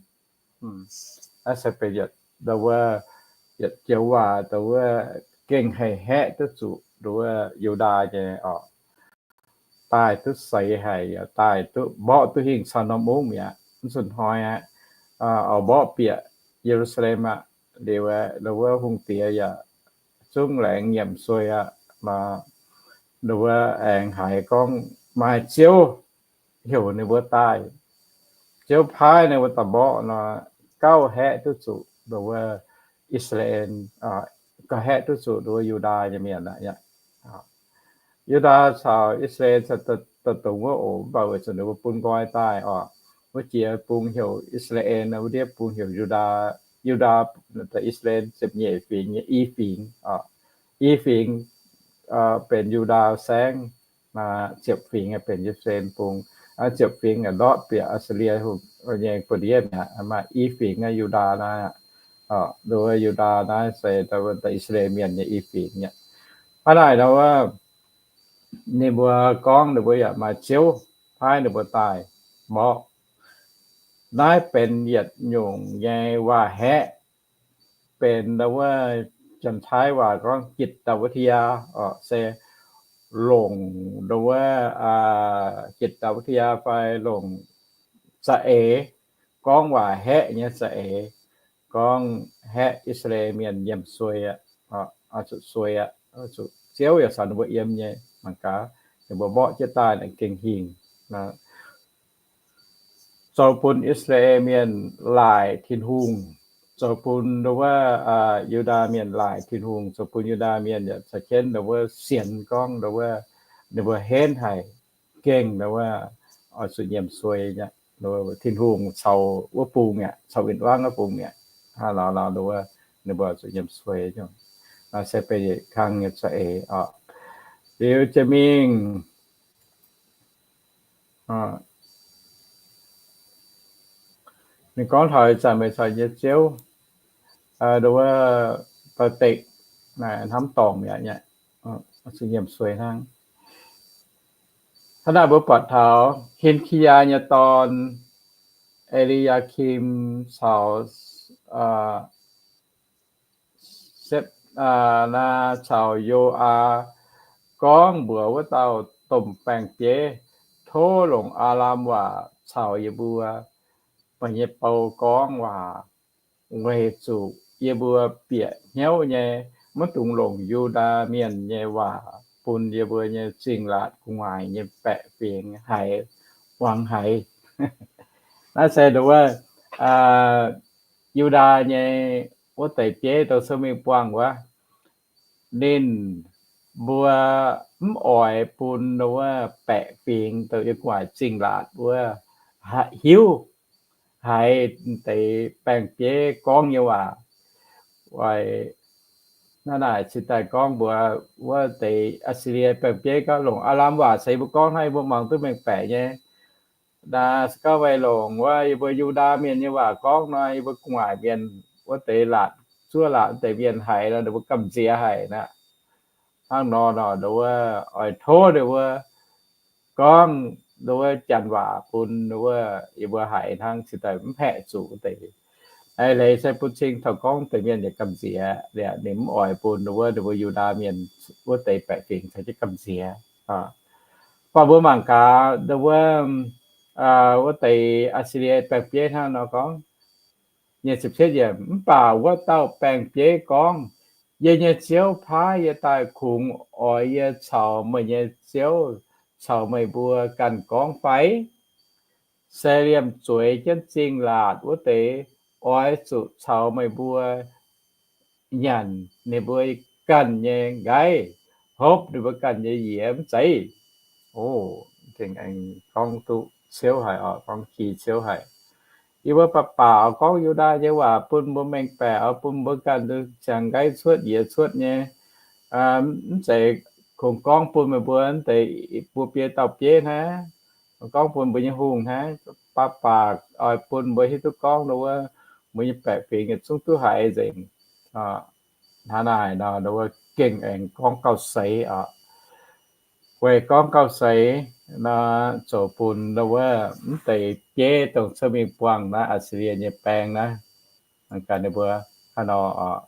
Naaiv se benx yietc, nduov wuov, yietc joux waac nduov wuov gengh haih haeqv duqv zuqc nduov wuov Yu^ndaa nyei oc. Daaih duqv seix haic yaac daaih duqv mborqv duqv hingh caux norm mungv mi'aqv. Mv zuqc hnoi aqv, oix mborqv bieqc Ye^lu^saa^lem aqv. Liuz nduov wuov hungh diex yaac zungv laengz nyiemc suei aqv. Nduov wuov aengx haiz gorngv maaih Ziouv heuc ninh mbuo daaih, Ziouv paaiv ninh mbuo daaih mborqv nor, gauh haeqv duqv zuqc nduov wuov I^saa^laa^en, gauh haeqv duqv zuqc nduov wuov Yu^ndaa nyei mienh aqv. Yu^ndaa caux I^saa^laa^en daaih dongh wuov oc, mv baac weic zuqc ninh mbuo bun nqoi daaih oc. Wuov jiex bung heuc I^saa^laa^en, wuov ndiev bung heuc Yu^ndaa. Yu^ndaa, I^saa^laa^en ziepc nyeic fingx nyei i fingx oc. I fingx benx Yu^ndaa saengv, ziepc fingx benx I^saa^laa^en bung. Ziepc fingx ndortv bieqc Aa^saa^lie nyei buoz-ndiev mi'aqv. Maaih i fingx Yu^ndaa naaiv, nduov Yu^ndaa naaiv se I^saa^laa^en mienh nyei i fingx aqv. Hnangv naaic nor, ninh mbuo gorngv ninh mbuo yaac maaih ziouv paaiv ninh mbuo daaih mborqv. Naaiv benx yietc nyungc nyei waac-haeqv, benx ndau wuov Janx-Taiv waac gorngv jitc dauh wuov tiaa, se longc ndau wuov jitc dauh wuov tiaa fai longc za'eix, gorngv waac-haeqv nyei za'eix, gorngv haeqv I^saa^laa^en mienh nyiemc suei aqv, zuqc suei aqv, zuqc ziouv yaac caux ninh mbuo yiem nyei. Mangc gaax, ninh mbuo mborqv jienv daaih naaic gengh hingh. Zoux bun I^saa^laa^en mienh laaic Tin-Hungh, zoux bun ndau wuov Yu^ndaa mienh laaic Tin-Hungh, zoux bun Yu^ndaa mienh yaac caux jienv ndau wuov sienx gorngv ndau wuov ninh mbuo henv haic, gengh ndau wuov oix zuqc nyiemc suei aqv. Tin-Hungh caux wuov bung mi'aqv, caux win-wangv wuov bung mi'aqv. Hnangv nor nor ndau wuov ninh mbuo zuqc nyiemc suei. Naaiv se benx yietc kang nyei za'eix oc. Liuz jiex mingh, ninh gorngv taux zanc meih caux nyei ziouv, ndau wuov, daaih dekc naaic hnamv dorngc mi'aqv, zuqc nyiemc suei hnangv. Hnangv naaic mbuo buatc taux Hin^ki^yaa nyei dorn, E^li^yaa^kim, caux Sepv^naa caux Yo^aa gorngv mbuox wuov dauh domh baeng-bieiv, Tov longc Aa^lam waac caux yie mbuo, meih nyei bou gorngv waac, weic zuqc yie mbuo bieqc hnyouv nyei, maiv dungx longc Yu^ndaa mienh nyei waac bun yie mbuo nyei zingh laatc gu'nguaaic nyei baeqc fingx haiz, muangx haiz. Naaiv se ndau wuov Yu^ndaa nyei wuov deix bieiv dongh cuotv mingh buangh wuov, ninh mbuo mv oix bun ndau wuov baeqc fingx dongh yiem gu'nguaaic zingh laatc wuov hiuv haiz deix baeng-bieiv gorngv nyei waac. Naaiv naaic cingx daaih gorngv mbuox wuov deix Aa^si^lie baeng-bieiv gorngv, Longc Aa^lam waac caux yie mbuo gorngv hnangv, yie mbuo muangx duqv mengh baeqc nyei. Naaiv se gorngv meih longc wuov yie mbuo Yu^ndaa mienh nyei waac gorngv nor, yie mbuo gu'nguaaic mienh wuov deix laatc, zuov laatc wuov deix mienh haiz nor, ninh mbuo gamh nziex haic aqv. Hnangv nor nor, ndau wuov oix tov ninh mbuo gorngv ndau wuov janx waac bun ndau wuov yie mbuo haiz hnangv, cingx daaih mv haeqv zuqc wuov deix. Eix leiz se bun cing taux gorngv deix mienh yaac gamh nziex, ninh mv oix bun ndau wuov ninh mbuo Yu^ndaa mienh wuov deix baeqc fingx caux jienv gamh nziex. Mv baac mbuo mangc gaax ndau wuov, wuov deix Aa^si^lie baeng-bieiv hnangv nor gorngv, nyic ziepc cietv yiemc, Mv baac wuov dauh baeng-bieiv gorngv, Yie nyei ziouv paaiv yie daaih kungx oix yie caux meih nyei ziouv caux meih mbuo ganh gorngv fai? Se liemh zueiz jienv zingh laatc wuov deix oix zuqc caux meih mbuo nyanc ninh mbuo ganh nyei nqaiv, hopv ninh mbuo ganh nyei yiez mv zeiz? O, gengh aengx gorngv duqv ciouv haic oc, gorngv ki ciouv haic. Yie mbuo baac baac oix gorngv Yu^ndaa nyei waac bun mbuo mengh baeqc, oix bun mbuo ganh ziangh nqaiv cuotv yiez cuotv nyei. Mv zeiz kungx gorngv bun meih mbuo deix buoz-biei dauh bieiv hnangv, gorngv bun mbuo nyei hungh hnangv. Baac baac oix bun mbuo hiuv duqv gorngv ndau wuov mbuo nyei baeqc fingx yietc zungv duqv haiz nzengc. Hnangv naaic nor, ndau wuov gengh aengx gorngv gauh seix oc. Weic gorngv gauh seix nor, zoux bun ndau wuov mv deix bieiv dongh cuotv mingh buangh naaiv Aa^si^lie nyei baeng naaiv, ganh ninh mbuo haaix nor oc,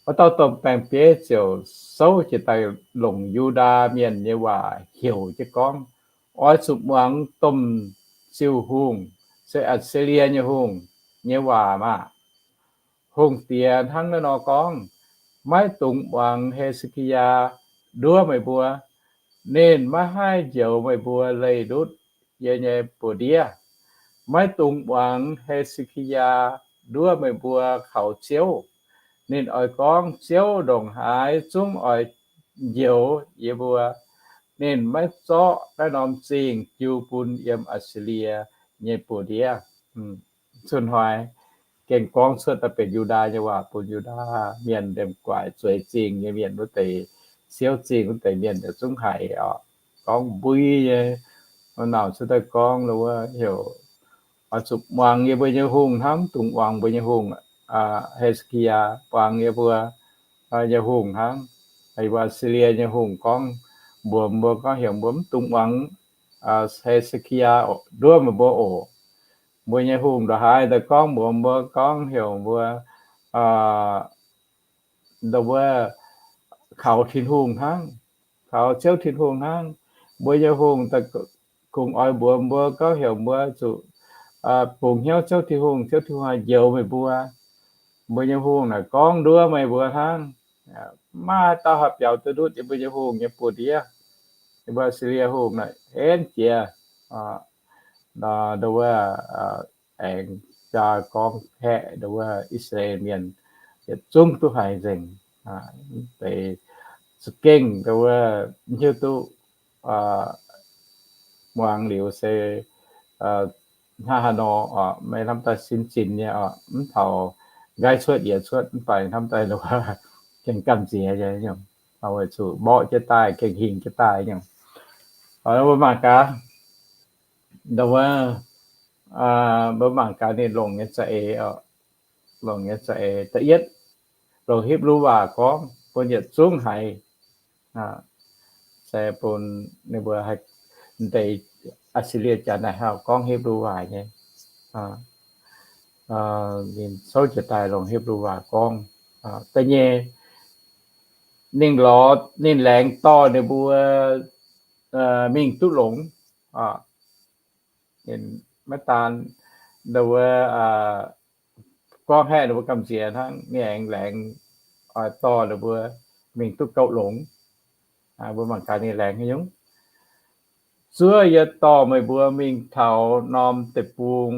wuov dauh domh baeng-bieiv ziouc souv jiez daaih longc Yu^ndaa mienh nyei waac heuc jienv gorngv, Oix zuqc muangx domh ziuh hungh, se Aa^si^lie nyei hungh, nyei waac maah! Hungh diex hnangv naaiv nor gorngv, Maiv dungx muangx He^se^ki^yaa nduov meih mbuo. Ninh maiv haih njoux meih mbuo leih ndutv yie nyei buoz-ndiev. Maiv dungx muangx He^se^ki^yaa nduov meih mbuo kaux ziouv. Ninh oix gorngv, Ziouv ndongc haaix zungv oix njoux yie mbuo. Ninh maiv zorqv naaiv norm zingh jiu bun yiem Atc^si^lie nyei buoz-ndiev. Cun hnoi gengh gorngv cuotv daaih benx Yu^ndaa nyei waac bun Yu^ndaa mienh, ndemh guaaic zueiz zingh nyei mienh wuov deix, siouv zingh wuov deix mienh yietc zungv haiz oc. Gorngv mbui nyei, wuov nauc cuotv daaih gorngv wuov heuc oix zuqc muangx yie mbuo nyei hungh hnangv, dungx muangx mbuo nyei hungh, He^se^ki^yaa, muangx yie mbuo nyei hungh hnangv. Atc^si^lie nyei hungh gorngv mbuox mbuo, gorngv heuc mbuo mv dungx muangx He^se^ki^yaa nduov meih mbuo oc. Mbuo nyei hungh ndongc haaix daaih gorngv mbuox mbuo, gorngv heuc mbuo, ndo wuov, kaux Tin-Hungh hnangv, kaux Ziouv Tin-Hungh hnangv. Mbuo nyei hungh kungx oix mbuox mbuo, gorngv heuc mbuo zuqc bungx hnyouv Ziouv Tin-Hungh, Ziouv Tin-Hungh haih njoux meih mbuo. Mbuo nyei hungh naaic gorngv nduov meih mbuo hnangv. Maiv maaih dauh haih biaux duqv ndutv yie mbuo nyei hungh nyei buoz-ndiev. Yie mbuo Atc^si^lie hungh naaic henv jiex, ndo wuov, aengx jaa gorngv haeqv ndo wuov I^saa^laa^en Mienh yietc zungv duqv haiz nzengc. Deix za'gengh ndo wuov hiuv duqv muangx liuz se hnangv haaix nor oc, maiv hnamv daaih sin zinh nyei oc, mv taux nqaiv cuotv yiez cuotv mv baac hnamv daaih ndo wuov gengh gamh nziex nyei, weic zuqc mborqv jienv daaih gengh hingh jienv daaih nyei. Mbuo mangc gaax, ndo wuov, mbuo mangc gaax ninh longc nyei za'eix oc, longc nyei za'eix da'yietv, longc Hipv^lu waac gorngv bun yietc zungv haiz. Se bun ninh mbuo haih, deix Atc^si^lie Janx naaic haih gorngv Hipv^lu waac nyei. Ninh souv jiez daaih longc Hipv^lu waac gorngv. Da'nyeic, ninh lorz, ninh laengz dorh ninh mbuo mingh duqv longx. Maiv daan ndo wuov gorngv haeqv ninh mbuo gamh nziex hnangv, ninh aengx laengz oix dorh ninh mbuo mingh duqv gauh longx. Mbuo mangc gaax ninh laengz haaix nyungc. Zuov yie dorh meih mbuo mingh taux norm deic-bung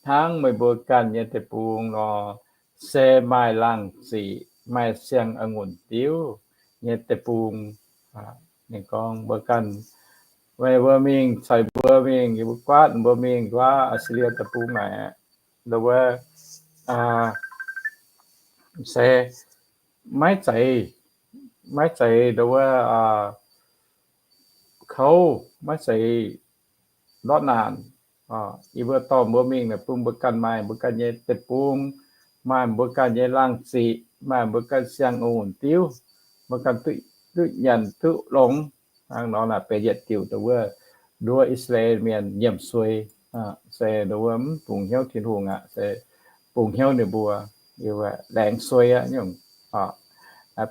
hnangv meih mbuo ganh nyei deic-bung nor, se maaih laangh ziqc, maaih siang-a'ngunc diuv nyei deic-bung. Ninh gorngv mbuo ganh, meih mbuo mingh, ceix mbuo mingh, yie mbuo guaatv mbuo mingh nquaah Atc^si^lie Deic-Bung naaic, ndo wuov, se maiv zeiz, maiv zeiz ndo wuov kouv, maiv zeiz ndortv naanc. Yie mbuo dorh mbuo mingh naaic bun mbuo ganh maaih mbuo ganh nyei deic-bung, maaih mbuo ganh nyei laangh ziqc, maaih mbuo ganh siang-a'ngunc diuv, mbuo ganh duqv nyanc duqv longx. Hnangv nor naaic benx yietc diuc ndo wuov nduov I^saa^laa^en Mienh nyiemc suei, se ndo wuov mv bungx hnyouv Tin-Hungh aqv, se bungx hnyouv ninh mbuo, laengz suei aqv nyungc.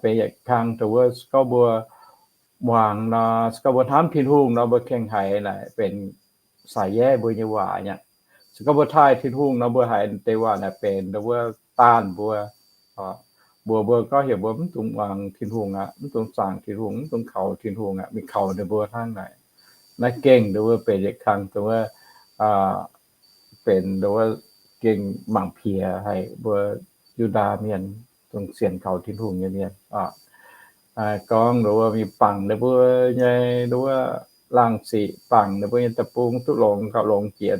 Benx yietc kang ndo wuov se gorngv mbuo muangx nor, se gorngv mbuo hnamv Tin-Hungh nor, mbuo kengh haiz naaic benx saax-yaev mbuo nyei waac aqv. Se gorngv mbuo taaih Tin-Hungh nor, mbuo haiz deix waac naaic benx ndo wuov daanh mbuo, mbuox mbuo gorngv heuc mbuo mv dungx muangx Tin-Hungh aqv, mv dungx zaangc Tin-Hungh, mv dungx kaux Tin-Hungh aqv, mingh kaux ninh mbuo hnangv naaic. Naaiv gengh ndo wuov benx yietc kang ndo wuov benx ndo wuov gengh mangc piex haic mbuo Yu^ndaa Mienh, dongh sienx kaux Tin-Hungh nyei mienh. Gorngv ndo wuov mingh bangc ninh mbuo nyei ndo wuov laangh ziqc, bangc ninh mbuo nyei deic-bung duqv longx, gauh longx jiex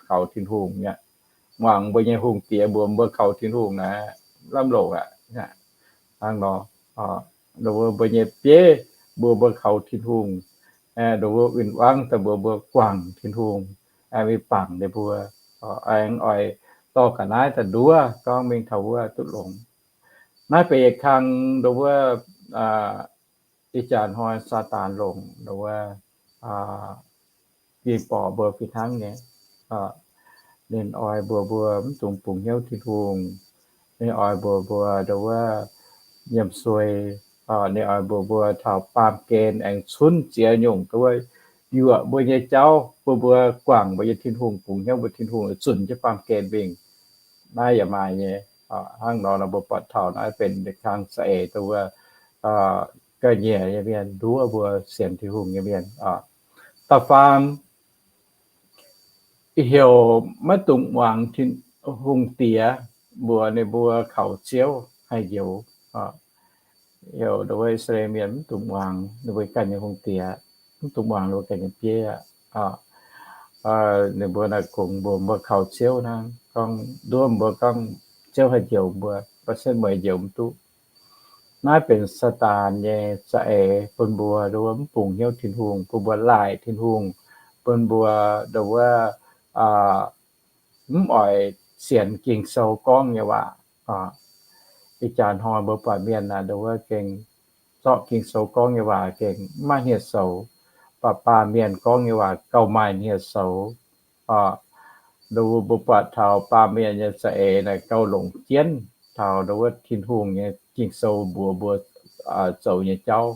kaux Tin-Hungh mi'aqv. Muangx mbuo nyei hungh diex mbuox mbuo kaux Tin-Hungh naaic, lamh longc aqv. Hnangv nor, ndo wuov mbuo nyei bieiv mbuox mbuo kaux Tin-Hungh, ndo wuov win-wangv daaih mbuox mbuo guangc Tin-Hungh, mingh bangc ninh mbuo, aengx oix dorh ga'naaiv daaih nduov gorngv mingh taux wuov duqv longx. Naaiv benx yietc kang ndo wuov ih jaax hnoi Saadaan longc ndo wuov, yie borqc mbuo fih hnangv nyei. Ninh oix mbuox mbuo mv dungx bungx hnyouv Tin-Hungh. Ninh oix mbuox mbuo ndo wuov nyiemc suei. Ninh oix mbuox mbuo taux baamh gen aengx cunv ziex nyungc ndo wuov yuoqc mbuo nyei jauv, bun mbuo guangc mbuo nyei Tin-Hungh, bungx hnyouv mbuo Tin-Hungh, zunc jienv baamh gen mingh. Naaiv yaac maaih nyei. Hnangv nor, mbuo buatc taux naaiv benx kang za'eix ndo wuov ga'nyiec nyei mienh nduov mbuo sienx Tin-Hungh nyei mienh. Da'faam, heuc maiv dungx muangx Tin-Hungh diex mbuox ninh mbuo kaux Ziouv haih njoux. Heuc ndo wuov I^saa^laa^en Mienh mv dungx muangx ninh mbuo ganh nyei hungh diex. mv dungx muangx ninh mbuo ganh nyei bieiv aqv. Ninh mbuo naaic kungx mbuox mbuo kaux Ziouv hnangv, gorngv nduov mbuo gorngv Ziouv haih njoux mbuo, mv baac setv mueiz njoux mv duqv. Naaiv benx Saadaan nyei za'eix bun mbuo nduov mv bungx hnyouv Tin-Hungh, bun mbuo laaic Tin-Hungh, bun mbuo nduov mv oix sienx Ging-Sou gorngv nyei waac. Ih jaax hnoi mbuo buatc mienh naaic nduov gengh zorqv Ging-Sou gorngv nyei waac gengh mv maaih hniev soux, mv baac baamh mienh gorngv nyei waac gauh maaih hniev soux. Nduov mbuo buatc taux baamh mienh nyei za'eix naaic gauh longc jienv taux nduov Tin-Hungh nyei Ging-Sou mbuox mbuo zoux nyei jauv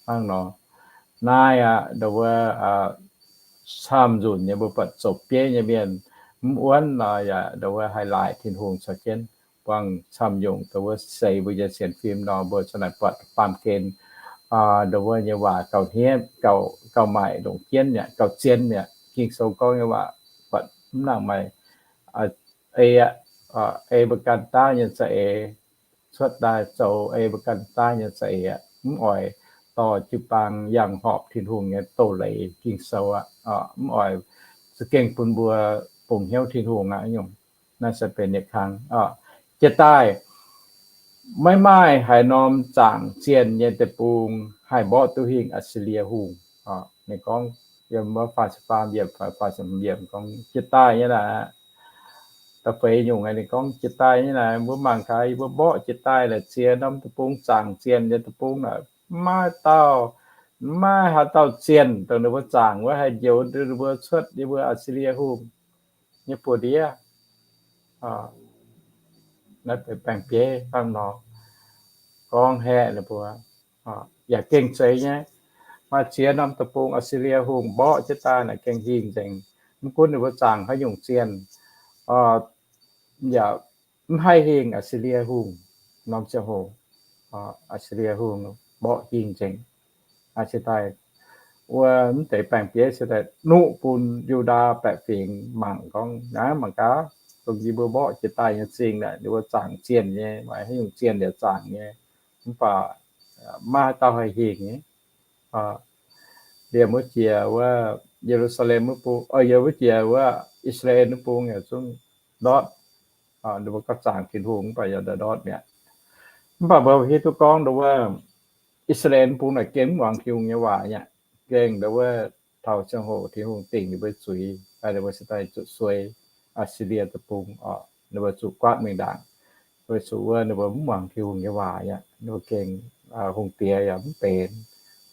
hnangv nor. Naaiv aqv, nduov camv nzunc nyei mbuo buatc zoux bieiv nyei mienh mv wuonv nor yaac nduov haih laaic Tin-Hungh caux jienv buangh camv nyungc nduov seix mbuo nyei sienx fim nor, mbuo ziouc naaic buatc baamh gen nduov nyei waac gauh hniev, gauh, gauh maaih longc jienv mi'aqv, gauh zien mi'aqv. Ging-Sou gorngv nyei waac buatc mv nangc maaih ei aqv, ei mbuo ganh daav nyei za'eix, cuotv daaih zoux ei mbuo ganh daav nyei za'eix aqv. Mv oix dorh jiu-baang yangh horpc Tin-Hungh nyei doz-leiz Ging-Sou aqv. Mv oix za'gengh bun mbuo bungx hnyouv Tin-Hungh aqv nyungc. Naaiv se benx yietc kang. Jiex daaih, maiv maaih haaix norm zaangc zienh nyei deic-bung haih mborqv duqv hingh Assyria Hungh. Ninh gorngv yiem wuov faah ziepc faam yiemc, faah ziepc hmz yiemc gorngv jiex daaih nyei naaic, da'feix nyungc ninh gorngv jiex daaih nyei naaic, mbuo mangc gaax, yie mbuo mborqv jiex daaih naaic ziex norm deic-bung, zaangc zienh nyei deic-bung naaic, maiv dauh, maiv haaix dauh zienh dongh ninh mbuo zaangc wuov haih njoux ninh mbuo cuotv yiem wuov Assyria Hungh nyei buoz-ndiev. Naaiv benx baeng-bieiv hnangv nor, gorngv haeqv ninh mbuo. Yaac gengh zeiz nyei. Maaih ziex norm deic-bung Assyria Hungh mborqv jienv daaih naaic gengh hingh nzengc. Mv gunv ninh mbuo zaangc haaix nyungc zienh, yaac mv haih hingh Assyria Hungh norm ziangh hoc. Assyria Hungh mborqv hingh nzengc. Aa, se daaih wuov mv deix baeng-bieiv se daaih nuqv bun Yu^ndaa baeqc fingx mangc gorngv, naaiv mangc gaax, dongh yie mbuo mborqv jiex daaih nyei zingh naaic, ninh mbuo zaangc zienh nyei, maaih haaix nyungc zienh yaac zaangc nyei, mv baac maiv haaix dauh haih hingh nyei. Liemh wuov jiex wuov Ye^lu^saa^lem wuov bung, yiem wuov jiex wuov I^saa^laa^en wuov bung yaac zungv ndortv. Ninh mbuo gauh zaangc Tin-Hungh mv baac yaac ndortv mi'aqv. Mv baac mbuo hiuv duqv gorngv nduov wuov I^saa^laa^en bung naaic gengh mv muangx Tin-Hungh nyei waac aqv. Gengh nduov wuov taux ziangh hoc Tin-Hungh dingc ninh mbuo zuiz, ninh mbuo se daaih zuqc suei Assyria deic-bung oc. Ninh mbuo zuqc guaatv mingh ndaangc, weic zuqc wuov ninh mbuo mv muangx Tin-Hungh nyei waac aqv. Ninh mbuo gengh hungh diex yaac mv benx,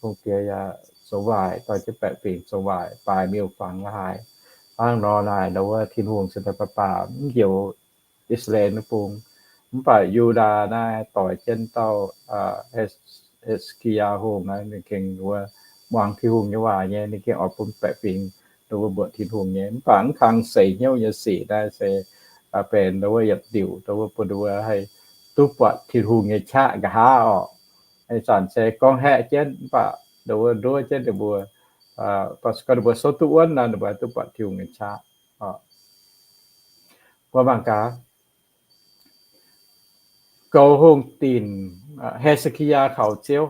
hungh diex yaac zoux waaic, dorh jienv baeqc fingx zoux waaic, baaix miuc-fangx la'haaix. Hnangv nor naaic, nduov wuov Tin-Hungh se daaih baac baac mv njoux I^saa^laa^en wuov bung. Mv baac Yu^ndaa naaiv doix jienv dauh He^se^ki^yaa Hungh naaiv, ninh gengh wuov muangx Tin-Hungh nyei waac nyei, ninh gengh oix bun baeqc fingx nduov wuov mbuoqc Tin-Hungh nyei. Mv baac mv kang seix hnyouv nyei sic naaiv se benx nduov wuov yietc diuc nduov wuov bun nduov wuov haih duqv buatc Tin-Hungh nyei qaqv nqa'haav oc. Ih zanc se gorngv haeqv jienv mv baac nduov wuov nduov jienv ninh mbuo, gorngv ninh mbuo souv duqv wuonv nor, ninh mbuo haih duqv buatc Tin-Hungh nyei qaqv. Mbuo mangc gaax, goux hungh dinc, He^se^ki^yaa kaux Ziouv.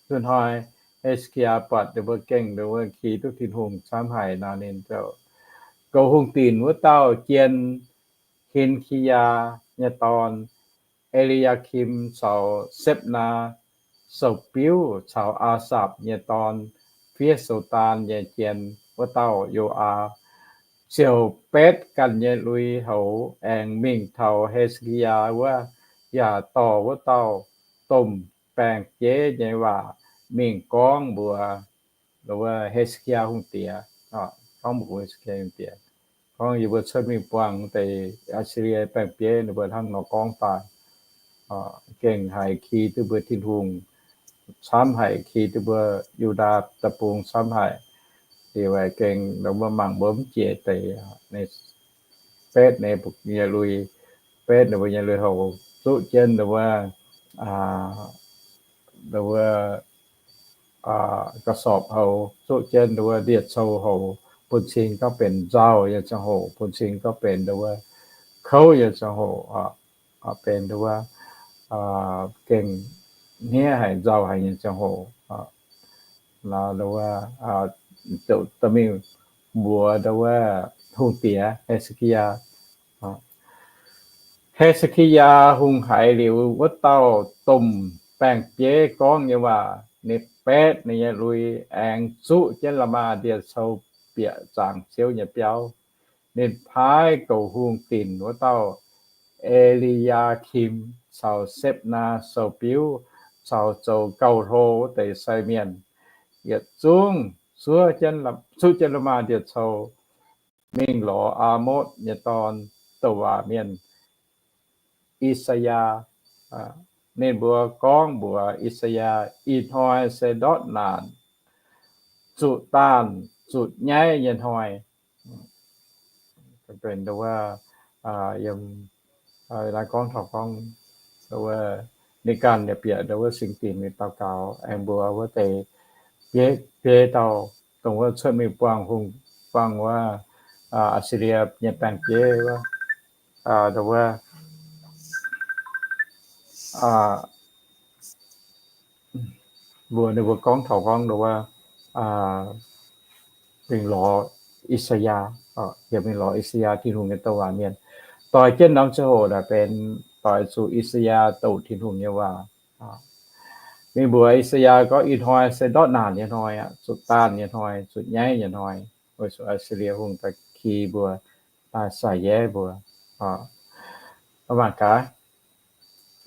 Nzunc hnoi He^se^ki^yaa buatc ninh mbuo gengh nduov wuov ki duqv Tin-Hungh camv haic nor, ninh ziouc goux hungh dinc wuov dauh jien, Hin^ki^yaa nyei dorn, E^li^yaa^kim caux Sepv^naa, sou-biuv caux Aa^sapc nyei dorn, fiev sou-daan nyei jien wuov dauh Yo^aa, ziouc betv ganh nyei lui-houx aengx mingh taux He^se^ki^yaa wuov, yaac dorh wuov dauh domh baeng-bieiv nyei waac mingh gorngv mbuox wuov He^se^ki^yaa hungh diex, gorngv mbuox He^se^ki^yaa hungh diex, gorngv, yie mbuo cuotv mingh buangh deix Assyria baeng-bieiv ninh mbuo hnangv nor gorngv daaih, gengh haiz ki duqv mbuo Tin-Hungh camv haic, ki duqv mbuo Yu^ndaa deic-bung camv haic. Liuz aengx gengh mbuo mangc mbuo mv jiex deix, betv ninh mbuo nyei lui, betv ninh mbuo nyei lui-houx, zuqv jienv ninh mbuo, ninh mbuo กระสอบ houx, zuqv jienv nduov wuov ndie-cou houx, bun cing gorngv benx nzauh nyei ziangh hoc, bun cing gorngv benx nduov wuov kouv nyei ziangh hoc, benx nduov wuov gengh hniev haic, nzauh haic nyei ziangh hoc. Mingh mbuox ndau wuov hungh diex He^se^ki^yaa. He^se^ki^yaa hungh haiz liuz wuov dauh domh baeng-bieiv gorngv nyei waac, ninh betv ninh nyei lui aengx zuqv jienv La'maah Ndie-Cou bieqc zaangc Ziouv nyei biauv. Ninh paaiv goux hungh dinc wuov dauh E^li^yaa^kim caux Sepv^naa sou-biuv caux zoux gauh hlo wuov deix sai mienh, yietc zungv zuqv jienv La'maah Ndie-Cou, mingh lorz Aa^motv nyei dorn, douc waac mienh, I^saa^yaa. Ninh mbuo gorngv mbuox I^saa^yaa, Ih hnoi se ndortv naanc, zuqc daanh zuqc nyaiv nyei hnoi. Gorngv taux gorngv, ninh ganh yaac bieqc ndau wuov singx dinc mingh daux gaux, aengx mbuox wuov deix bieiv dauh, dongh wuov cuotv mingh buangh hungh, buangh wuov Aa^si^lie nyei baeng-bieiv wuov, ndau wuov mbuox ninh mbuo gorngv taux gorngv ndau wuov mingh lorz I^saa^yaa, heuc mingh lorz I^saa^yaa, Tin-Hungh nyei douc waac mienh, doix jienv norm ziangh hoc naaic benx doix zuqc I^saa^yaa douc Tin-Hungh nyei waac. Mingh mbuox I^saa^yaa gorngv, Ih hnoi se ndortv naanc nyei hnoi aqv, zuqc daanh nyei hnoi, zuqc nyaiv nyei hnoi, weic zuqc Aa^si^lie hungh daaih ki mbuo, daaih sai-yaev mbuo. Mangc gaax,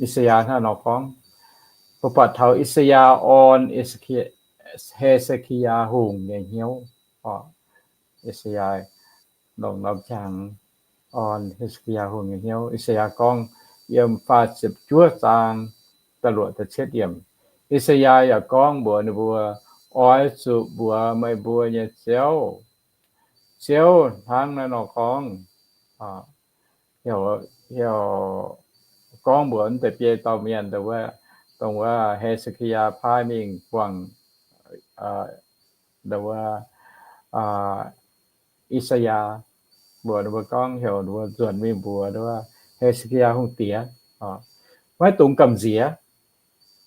I^saa^yaa hnangv nor gorngv. Mbuo buatc taux I^saa^yaa orn He^se^ki^yaa Hungh nyei hnyouv. I^saa^yaa longc norm qangx orn He^se^ki^yaa Hungh nyei hnyouv. I^saa^yaa gorngv, yiem faah ziepc juov zaang da'luoqc da'cietv yiemc, I^saa^yaa yaac gorngv mbuox ninh mbuo, Oix zuqc mbuox meih mbuo nyei Ziouv, Ziouv hnangv naaiv nor gorngv, heuc, heuc gorngv mbuox mv deix biei dauh mienh, dongh wuov He^se^ki^yaa paaiv mingh buangh ndau wuov I^saa^yaa, mbuox ninh mbuo gorngv, heuc ninh mbuo nzuonx mingh mbuox ndau wuov He^se^ki^yaa hungh diex, Maiv dungx gamh nziex.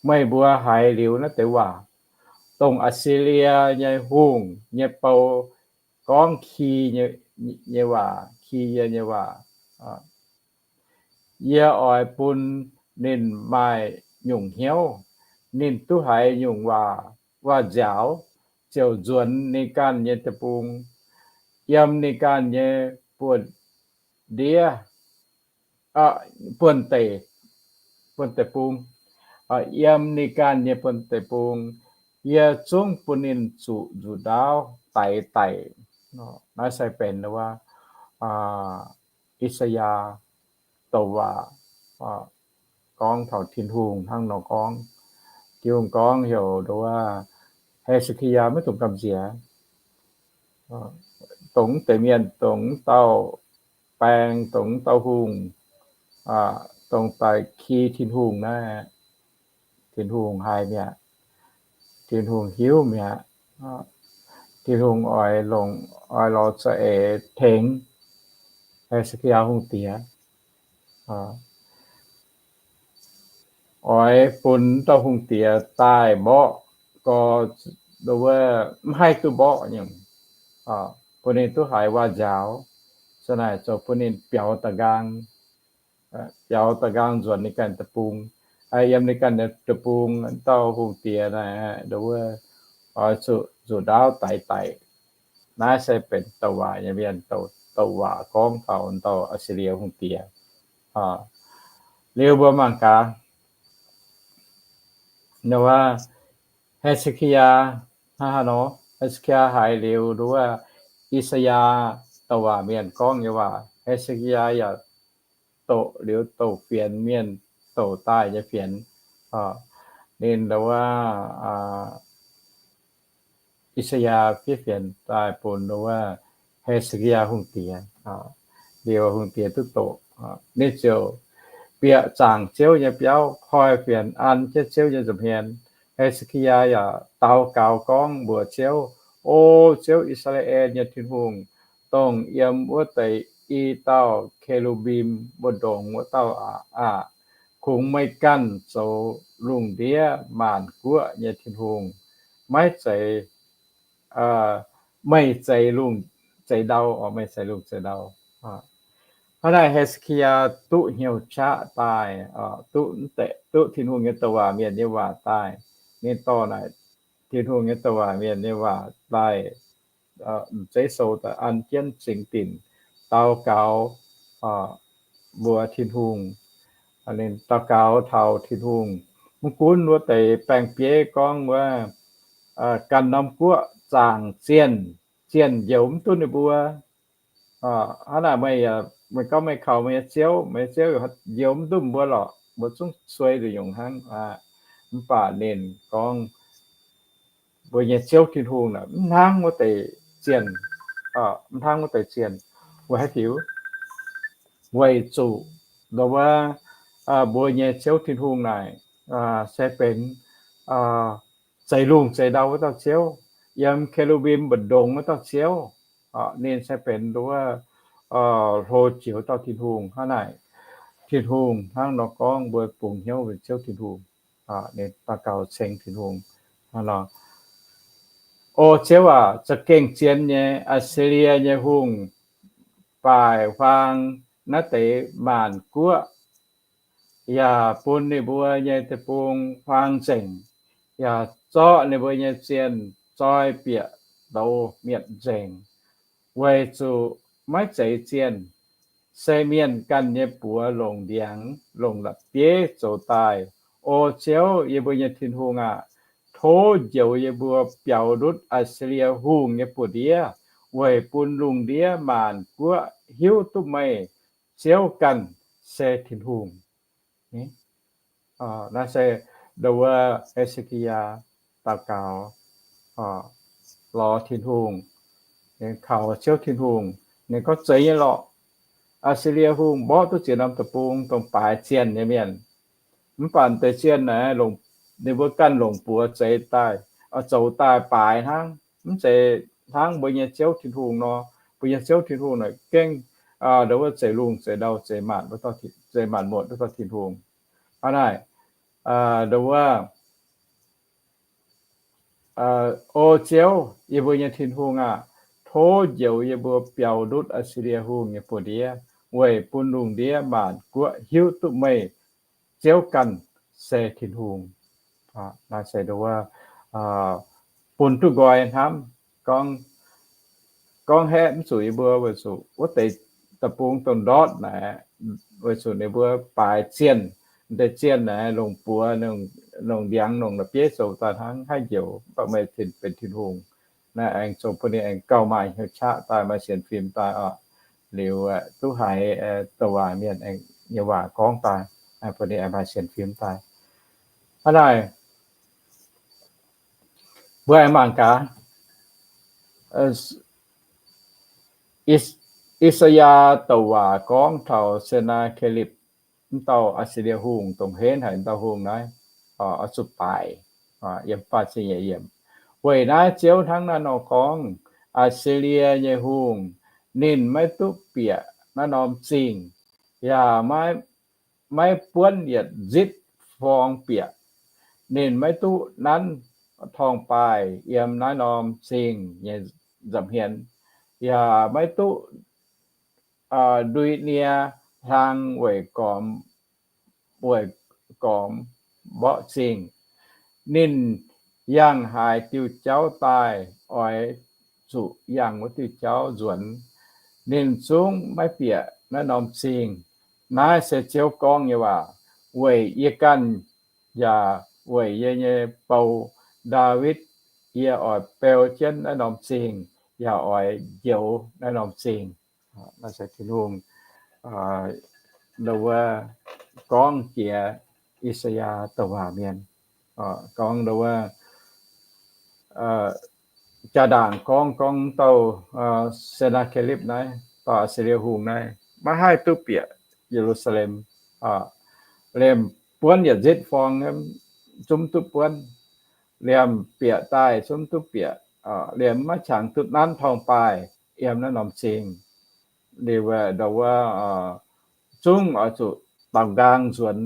Meih mbuo haiz liuz naaiv deix waac, dongh Aa^si^lie nyei hungh nyei bou gorngv ki nyei waac, ki yie nyei waac. Yie oix bun ninh maaih nyungc hnyouv. Ninh duqv haiz nyungc waac, waac-nziaaux, ziouc nzuonx ninh ganh nyei deic-bung, yiem ninh ganh nyei buonv-ndiev, buonv-deic, buonv-deic-bung, yiem ninh ganh nyei buonv-deic-bung. Yie zungv bun ninh zuqc nzuqc ndaauv daix daic. Naaiv se benx wuov I^saa^yaa douc waac gorngv taux Tin-Hungh hnangv nor gorngv. Tin-Hungh gorngv heuc ndau wuov He^se^ki^yaa maiv dungx gamh nziex. Dongh deix mienh, dongh dauh baeng, dongh dauh hungh, dongh daaih ki Tin-Hungh naaiv, Tin-Hungh haiz mi'aqv. Tin-Hungh hiuv mi'aqv. Tin-Hungh oix longc, oix lorz za'eix tengx He^se^ki^yaa hungh diex, oix bun dauh hungh diex daaih mborqv gorx, wuov mv haih duqv mborqv nyungc, bun ninh duqv haiz waac-nziaaux. Za'naaic zoux bun ninh biaux da'nqaang, biaux da'nqaang nzuonx ninh ganh deic-bung, yiem ninh ganh deic-bung. Dauh hungh diex naaiv, wuov, oix zuqc nzuqc ndaauv daix daic. Naaiv se benx douc waac nyei mienh douc waac gorngv taux dauh Aa^si^lie hungh diex. Liuz mbuo mangc gaax, wuov, He^se^ki^yaa, hnangv haaix nor, He^se^ki^yaa haiz liuz wuov I^saa^yaa douc waac mienh gorngv nyei waac, He^se^ki^yaa yaac doqc liuz douc fienx mienh douc daaih nyei fienx. Ninh wuov, I^saa^yaa fiev fienx daaih bun wuov He^se^ki^yaa hungh diex. Liuz hungh diex duqv doqc, ninh ziouc bieqc zaangc Ziouv nyei biauv, koi fienx an jienv Ziouv nyei nza'hmien. He^se^ki^yaa yaac daux gaux gorngv mbuox Ziouv, O Ziouv, I^saa^laa^en nyei Tin-Hungh, dongh yiem wuov deix i dauh ke^lu^mbim mbu'ndongx wuov dauh aac, kungx meih ganh zoux lungh ndiev maanc guoqv nyei Tin-Hungh. maiv zeiz, meih zeix lungh zeix ndau, meih zeix lungh zeix ndau. Hnangv naaic He^se^ki^yaa duqv hnyouv qaqv daaih, duqv, duqv Tin-Hungh nyei douc waac mienh nyei waac daaih. Ninh dorh naaic Tin-Hungh nyei douc waac mienh nyei waac daaih, m'zeiv sou daaih an jienv cingx dinc daux gaux mbuox Tin-Hungh. Ninh daux gaux taux Tin-Hungh. Mv gunv wuov deix baeng-bieiv gorngv wuov, ganh norm guoqv zaangc zienh, zienh njoux mv duqv ninh mbuo. Hnangv naaic meih, meih gorngv meih kaux meih nyei Ziouv, meih nyei Ziouv njoux mv duqv mbuo lorqc, mbuo zungv suei nduqc nyungc hnangv. Mv baac ninh gorngv mbuo nyei Ziouv Tin-Hungh naaic mv hnangv wuov deix zienh, mv hnangv wuov deix zienh. Weic haaix diuc? Weic zuqc ndoh wuov, mbuo nyei Ziouv Tin-Hungh naaic se benx zeix lungh zeix ndau wuov dauh Ziouv, yiem ke^lu^mbim mbu'ndongx wuov dauh Ziouv. Ninh se benx ndoh wuov hlo jiex dauh Tin-Hungh. Hnangv naaic, Tin-Hungh hnangv nor gorngv mbuo bungx hnyouv mbuo Ziouv Tin-Hungh. Ninh daux gaux ceng Tin-Hungh hnangv nor, O Ziouv aac, za'gengh zien nyei, Atc^si^lie nyei hungh baaic huaang naaiv deix maanc guoqv, yaac bun ninh mbuo nyei deic-bung huaang nzengc, yaac zorqv ninh mbuo nyei zienh zoi bieqc douz mietc nzengc, weic zuqc maiv zeiz zienh, se mienh ganh nyei buoz longc ndiangx longc la'bieiv zoux daaih. O Ziouv, yie mbuo nyei Tin-Hungh aah! Tov njoux yie mbuo biaux ndutv Atc^si^lie Hungh nyei buoz-ndiev, weic bun lungh ndiev maanc guoqv hiuv duqv meih, Ziouv ganh se Tin-Hungh. Naaiv se ndoh wuov He^se^ki^yaa daux gaux lorz Tin-Hungh, kaux Ziouv Tin-Hungh. Ninh gorngv zeiz nyei lorqc. Atc^si^lie Hungh mborqv duqv ziex norm deic-bung dongh baaix zienh nyei mienh. Mv baac deix zienh naaic, ninh mbuo ganh longc buoz zeix daaih, zoux daaih baaix hnangv. Mv zeiz hnangv mbuo nyei Ziouv Tin-Hungh nor. Mbuo nyei Ziouv Tin-Hungh naaic gengh ndoh wuov zeix lungh zeix ndau, zeix maanc muotc duqv dauh Tin-Hungh. Hnangv naaic, ndoh wuov O Ziouv, yie mbuo nyei Tin-Hungh aah! Tov njoux yie mbuo biaux ndutv Atc^si^lie Hungh nyei buoz-ndiev, weic bun lungh ndiev maanc guoqv hiuv duqv meih, Ziouv ganh se Tin-Hungh. Naaiv se ndoh wuov bun duqv nqoi hnamv, gorngv, gorngv haeqv mv zuqc yie mbuo weic zuqc wuov deix deic-bung dongh ndortv naaic, weic zuqc ninh mbuo baaix zienh, deix zienh naaic longc buoz, longc ndiangx, longc la'bieiv zoux daaih hnangv, haih njoux. Mv baac meih benx Tin-Hungh, naaiv aengx zoux bun ninh aengx gauh maaih hnyouv qaqv daaih, maaih sienx fim daaih oc. Liuz duqv haiz douc waac mienh nyei waac gorngv daaih, bun ninh aengx maaih sienx fim daaih. Hnangv naaic, mbuo aengx mangc gaax, I^saa^yaa douc waac gorngv taux Se^naa^ke^lipc, mv dauh Atc^si^lie Hungh, dongh henv haic dauh hungh naaiv, oix zuqc baaic, yiem faah ziepc nyeic yiemc. Weic naaiv Ziouv hnangv naaiv nor gorngv, Atc^si^lie nyei hungh, ninh maiv duqv bieqc naaiv norm zingh, yaac maiv, maiv buonv yietc nzitv forng bieqc. Ninh maiv duqv nanv torngv-baaih yiem naaiv norm zingh nyei nza'hmien, yaac maiv duqv ndui nie hlang weic gormx, weic gormx mborqv zingh. Ninh yangh haaix diuh jauv daaih, oix zuqc yangh wuov diuh jauv nzuonx. Ninh zungv maiv bieqc naaiv norm zingh. Naaiv se Ziouv gorngv nyei waac. Weic yie ganh yaac weic yie nyei bou, Ndaawitv, yie oix beu jienv naaiv norm zingh, yaac oix njoux naaiv norm zingh. Naaiv se Tin-Hungh ndoh wuov gorngv jiex I^saa^yaa douc waac mienh, gorngv ndoh wuov jaa-ndaangc gorngv, gorngv dauh Se^naa^ke^lipc naaiv, dauh Atc^si^lie Hungh naaiv, maiv haih duqv bieqc Ye^lu^saa^lem. Liemh buonv yietc nzitv forng, zungv duqv buonv. Liemh bieqc daaih zungv duqv bieqc. Liemh maiv qangx duqv nanv torngv-baaih yiem naaiv norm zingh. Liuz ndoh wuov zungv oix zuqc daaux nqaang nzuonx,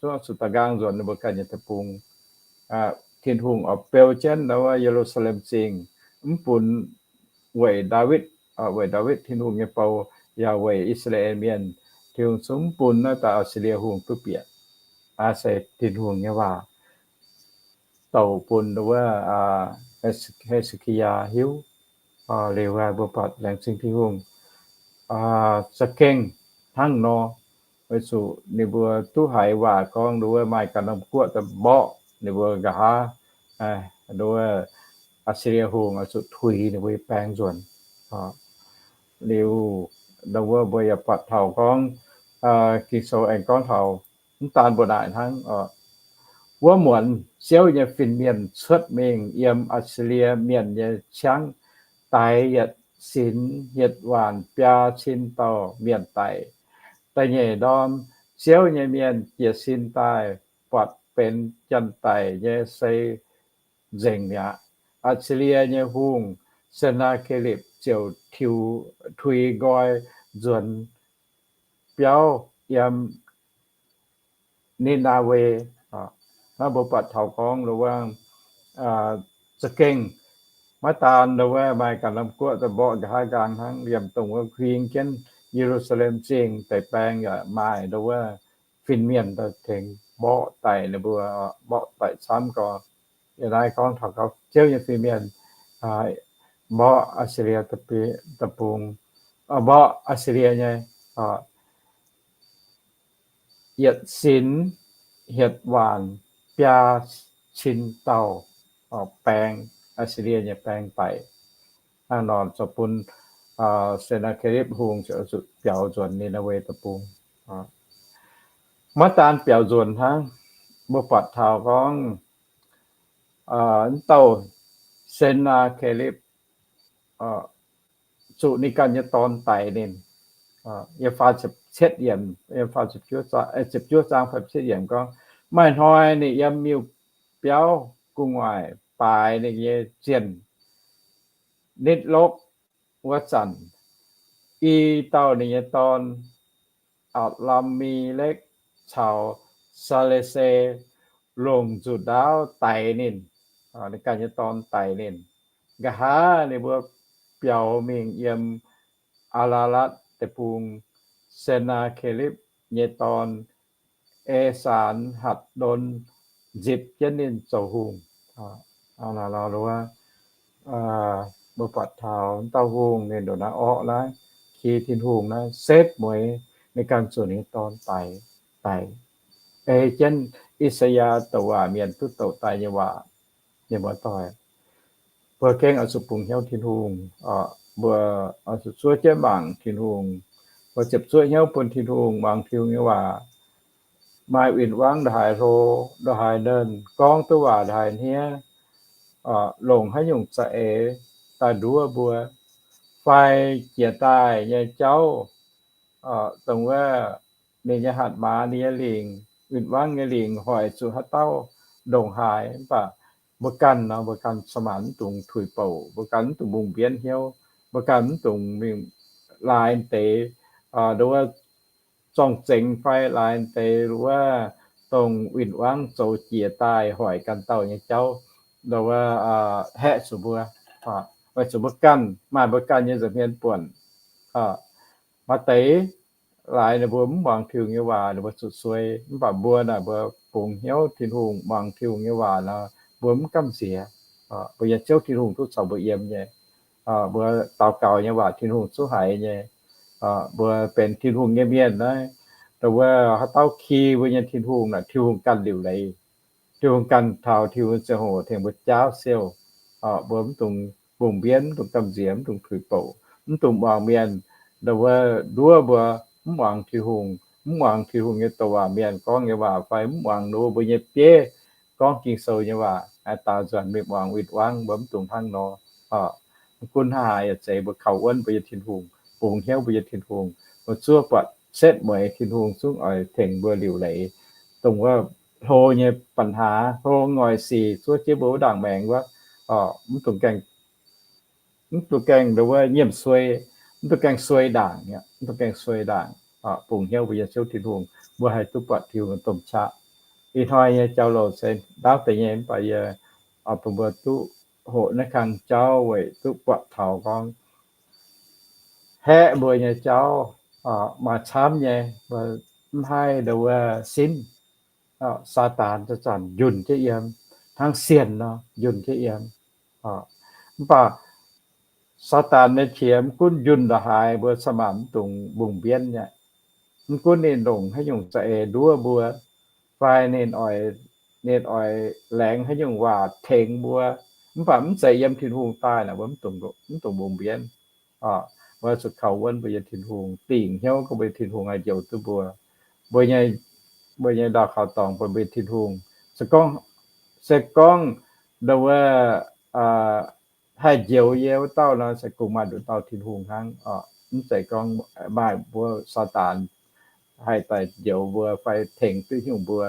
zungv oix zuqc daaux nqaang nzuonx ninh mbuo ganh nyei deic-bung. Tin-Hungh oix beu jienv Ye^lu^saa^lem Zingh, mv bun weic Ndaawitv, weic Ndaawitv Tin-Hungh nyei bou, yaac weic I^saa^laa^en Mienh. Tin-Hungh zungv mv bun naaiv dauh Atc^si^lie Hungh duqv bieqc. Aa, se Tin-Hungh nyei waac douc bun wuov He^se^ki^yaa hiuv. Liuz mbuo buatc laengz zingh Tin-Hungh za'gengh hnangv nor, weic zuqc ninh mbuo duqv haiz waac gorngv wuov maaih ganh norm guoqv daaih mborqv ninh mbuo nqa'haav, wuov Atc^si^lie Hungh oix zuqc tuix ninh mbuo nyei baeng nzuonx. Liuz, ndau wuov mbuo yaac buatc taux gorngv Ging-Sou aengx gorngv taux mv daan mbuo naaic hnangv, wuov muonz Ziouv nyei fin-mienh cuotv mingh yiem Atc^si^lie Mienh nyei ciangv, daix yietc sinx hietc waanc biaa cin dauh mienh daic. Da'nyeic ndorm, Ziouv nyei mienh jiez sin daaih, buatc benx janx-daic nyei se nzengc mi'aqv. Atc^si^lie nyei hungh, Se^naa^ke^lipc, ziouc tiux, tuix nqoi nzuonx biauv yiem Ni^naa^we. Naaiv mbuo buatc taux gorngv wuov, za'gengh maiv daan wuov maaih ganh norm guoqv daaih mborqv nqa'haav nqaang hnangv, liemh dongh wuov huing jienv Ye^lu^saa^lem Zingh deix baeng yaac maaih wuov fin-mienh daaih tengx mborqv daic ninh mbuo, mborqv daic camv gorx. Yiem naaiv gorngv taux gauh Ziouv nyei fin-mienh mborqv Atc^si^lie Deic-Bung, mborqv Atc^si^lie nyei yietc sinx hietc waanc biaa cin dauh baeng, Atc^si^lie nyei baeng daic. Hnangv nor zoux bun Se^naa^ke^lipc Hungh ziouc zuqc biaux nzuonx Ni^naa^we Deic-Bung. Maiv daan biaux nzuonx hnangv, mbuo buatc taux gorngv wuov dauh Se^naa^ke^lipc zuqc ninh ganh nyei dorn daix ninh. Yiem faah ziepc cietv yiemc, yiem faah ziepc juov zaang, faah ziepc cietv yiemc gorngv, maaih hnoi ninh yiem miuc-biauv gu'nguaaic baaix ninh nyei zienh nitv lopv wuov zanc, i dauh ninh nyei dorn, Atc^laa^mi^lekv caux Saa^le^se, longc nzuqc ndaauv daix ninh, ninh ganh nyei dorn daix ninh. Nqa'haav ninh mbuo biaux mingh yiem Aa^laa^latv Deic-Bung, Se^naa^ke^lipc nyei dorn, Esaanx^hatc^ndon, nzipc jienv ninh zoux hungh. Mbuo buatc taux dauh hungh ninh ndongc naaiv orqv naaiv, ki Tin-Hungh naaiv setv mueiz ninh ganh zuqc ninh dorn daix, daix, ei jienv I^saa^yaa douc waac mienh duqv douc daaih nyei waac. Mienh muoz-doic, mbuo gengh oix zuqc bungx hnyouv Tin-Hungh. Mbuo oix zuqc zuov jienv mangc Tin-Hungh. Mbuo ziepc zuoqv hnyouv bun Tin-Hungh, muangx Tin-Hungh nyei waac. Maaih win-wangv ndongc haaix hlo, ndongc haaix nernh, gorngv duqv waac ndongc haaix hniev, longc haaix nyungc za'eix daaih nduov mbuo, fai jiex daaih nyei jauv, dongh wuov ninh nyei hatc maaz, ninh nyei lingc, win-wangv nyei lingc hoic zuqc haaix dauh ndongc haaix, mv baac mbuo ganh nor, mbuo ganh cin-maanc mv dungx tuix bouc, mbuo ganh mv dungx mbungh mbienv hnyouv, mbuo ganh mv dungx mingh laaix deix, nduov, zorng-zengx fai laaix deix wuov dongh win-wangv zoux jiex daaih hoic ganh dauh nyei jauv, nduov, haeqv zuqc mbuo, weic zuqc mbuo ganh maaih mbuo ganh nyei nza'hmien buonc. Maaih deix laaix ninh mbuo mv muangx Tin-Hungh nyei waac, ninh mbuo zuqc suei. Mv baac mbuo naaic, mbuo bungx hnyouv Tin-Hungh, muangx Tin-Hungh nyei waac nor, mbuo mv gamh nziex. Mbuo nyei Ziouv Tin-Hungh duqv caux mbuo yiem nyei. Mbuo daux gaux nyei waac Tin-Hungh zungv haiz nyei. Mbuo benx Tin-Hungh nyei mienh naaiv, dongh wuov haaix dauh ki mbuo nyei Tin-Hungh naaic, Tin-Hungh ganh liuc leiz. Tin-Hungh ganh taux Tin-Hungh ziangh hoc tengx mbuo jaauv siouh. Mbuo mv dungx mbungh mbienv, mv dungx gamh nziex, mv dungx tuix bouc, mv dungx muangx mienh, nduov, nduov mbuo mv muangx Tin-Hungh, mv muangx Tin-Hungh nyei douc waac mienh gorngv nyei waac fai mv muangx nduov mbuo nyei bieiv gorngv Ging-Sou nyei waac, daaux nzuonx mingh muangx win-wangv. Mbuo mv dungx hnangv nor. Gunv hnangv haaix yaac zeiz, mbuo kaux wuonv mbuo nyei Tin-Hungh, bungx hnyouv mbuo nyei Tin-Hungh, mbuo zuov buatc setv mueiz Tin-Hungh zungv oix tengx mbuo liuc leiz. Dongh wuov hlo nyei ปัญหา, hlo nyei sic zuov jienv mbuo wuov ndaangc maengx wuov, mv dungx gaengh mv dungx gaengh nduov wuov nyiemc suei, mv dungx gaengh suei ndaangc, mv dungx gaengh suei ndaangc. Bungx hnyouv mbuo nyei Ziouv Tin-Hungh, mbuo haih duqv buatc Tin-Hungh domh qaqv. Ih hnoi nyei jauv-louc se ndaauv deix nyei, mv baac yie bun mbuo duqv hoqc naaiv kang jauv weic duqv buatc taux gorngv haeqv mbuo nyei jauv maaih camv nyei, mv haih ndau wuov sinv. Saadaan zanc-zanc njunh jienv yiem, hnangv sienh nor njunh jienv yiem. Mv baac Saadaan nyei qiex mv gunv njunh ndongc haaix mbuo cin-maanc mv dungx mbungh mbienv nyei. Mv gunv ninh longc haaix nyungc za'eix nduov mbuo, fai ninh oix, ninh oix laengz haaix nyungc waac tengx mbuo, mv baac mv zeiz yiem Tin-Hungh daaih naaic mbuo mv dungx mbungh mbienv. Mbuo zuqc kaux wuonv mbuo nyei Tin-Hungh, dingc hnyouv gorngv mbuo nyei Tin-Hungh haih njoux duqv mbuo. Mbuo nyei, mbuo nyei ndau kaux dorngx bun mbuo nyei Tin-Hungh. Se gorngv, se gorngv ndau wuov haih njoux yie wuov dauh nor, se kungx maaih nduqc dauh Tin-Hungh hnangv oc. Mv zeiz gorngv maaih mbuo Saadaan haih daaih njoux mbuo fai tengx duqv nyungc mbuo.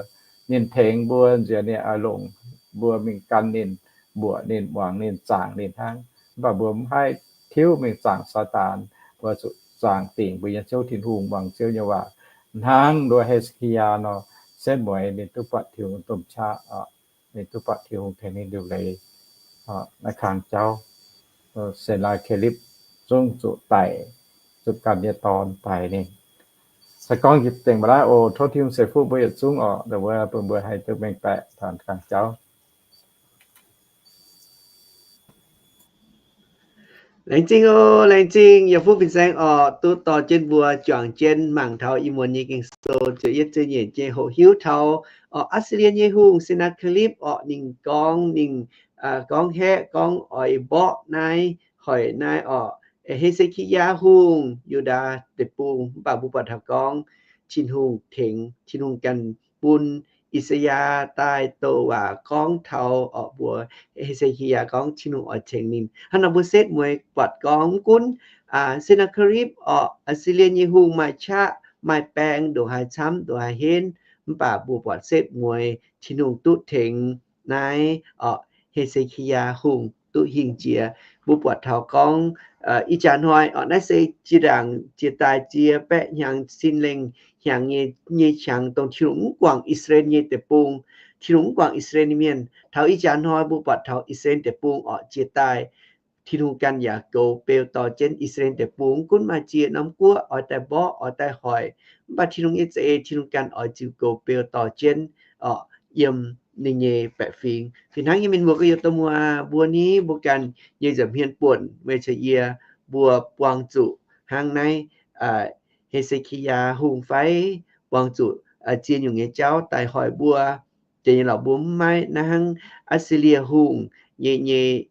Ninh tengx mbuo nziex ninh oix longc mbuo mingh gan ninh, mbuoqc ninh, muangx ninh, zaangc ninh hnangv. Mv baac mbuo mv haih tiuv mingh zaangc Saadaan. Mbuo zuqc zaangc dingc mbuo nyei Ziouv Tin-Hungh, muangx Ziouv nyei waac. Hnangv nduov He^se^ki^yaa nor, setv mueiz ninh duqv buatc Tin-Hungh domh qaqv, ninh duqv buatc Tin-Hungh tengx ninh liuc leiz naaiv kang jauv. Sennaakiripv zungv zuqc daic, zuqc ganh nyei dorn daic ninh. Se gorngv dengh maaih naaiv oc, tov Tin-Hungh ceix fuqv mbuo yietc zungv oc, ndau wuov bun mbuo haih duqv mengh baeqc taux kang jauv. Laengz zingh oc, laengz zingh yaac fuqv fin-saeng oc, duqv dorh jienv mbuo juangc jienv mangc taux ih muonz nyei Ging-Sou ziouc yietv zinh nyienc jiex hoqc hiuv taux oc, Atc^si^lie nyei hungh Sennaakiripv oc, ninh gorngv, ninh gorngv haeqv, gorngv oix mborqv naaiv, hoic naaiv oc, He^se^ki^yaa hungh, Yu^ndaa Deic-Bung. Mv baac mbuo buatc taux gorngv Tin-Hungh tengx, Tin-Hungh ganh bun I^saa^yaa daaih douc waac gorngv taux oc mbuox He^se^ki^yaa gorngv Tin-Hungh oix tengx ninh. Hnangv nor mbuo setv mueiz buatc gorngv mv gunv Sennaakiripv oc, Atc^si^lie nyei hungh maaih qaqv maaih baeng ndongc haaix camv ndongc haaix henv, mv baac mbuo buatc setv mueiz Tin-Hungh duqv tengx naaiv oc, He^se^ki^yaa hungh duqv hingh jiex. Mbuo buatc taux gorngv ih jaax hnoi oc, naaiv se jiex ndaangc jiex daaih jiex baeqv hnyangx cin lengh hnyangx nyei, nyei qangx dongh Tin-Hungh mv guangc I^saa^laa^en nyei deic-bung. Tin-Hungh mv guangc I^saa^laa^en mienh. Taux ih jaax hnoi mbuo buatc taux I^saa^laa^en deic-bung oc jiex daaih, Tin-Hungh ganh yaac goux beu dorh jienv I^saa^laa^en deic-bung. Mv gunv maaih ziex norm guoqv oix daaih mborqv, oix daaih hoic, mv baac Tin-Hungh nyei za'eix Tin-Hungh ganh oix ziux goux beu dorh jienv oc, yiem ninh nyei baeqc fingx. Fih hnangv nyei mienh muoz gorx-youz douz muoz, mbuo ni mbuo ganh nyei nza'hmien buonc weic zuqc yie mbuo buang zuqc hnangv naaiv He^se^ki^yaa hungh fai buang zuqc ziex nyungc nyei jauv daaih hoic mbuo. Jiex nyei lorqc, mbuo mv maaih naaiv hnangv Atc^si^lie hungh nyei, nyei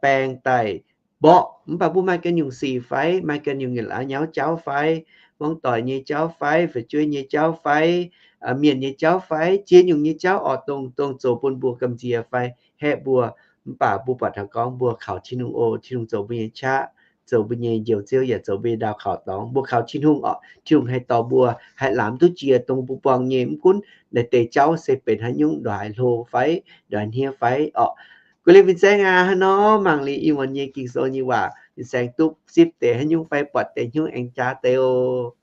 baeng daaih mborqv, mv baac mbuo maaih ganh nyungc sic fai, maaih ganh nyungc nyei la'nyauv jauv fai, muangx doic nyei jauv fai, fu'jueiv nyei jauv fai, mienh nyei jauv fai, ziex nyungc nyei jauv oc, dongh, dongh zoux bun mbuo gamh nziex fai haeqv mbuo. Mv baac mbuo buatc taux gorngv mbuo kaux Tin-Hungh oc, Tin-Hungh zoux mbuo nyei qaqv, zoux mbuo nyei Njoux Ziouv, yaac zoux mbuo nyei ndau kaux dorngx. Mbuo kaux Tin-Hungh oc, Tin-Hungh haih dorh mbuo, haih lamz duqv jiex dongh mbuo buangh nyei, mv gunv naaiv deix jauv se benx haaix nyungc, ndongc haaix hlo fai ndongc haaix hniev fai oc. Gu'nguaaz fin-saeng aac, haaix nor mangc liuz ih muonz nyei Ging-Sou nyei waac, fin-saeng duqv zipv deix haaix nyungc fai buatc deix haaix nyungc aengx jaax deix oc.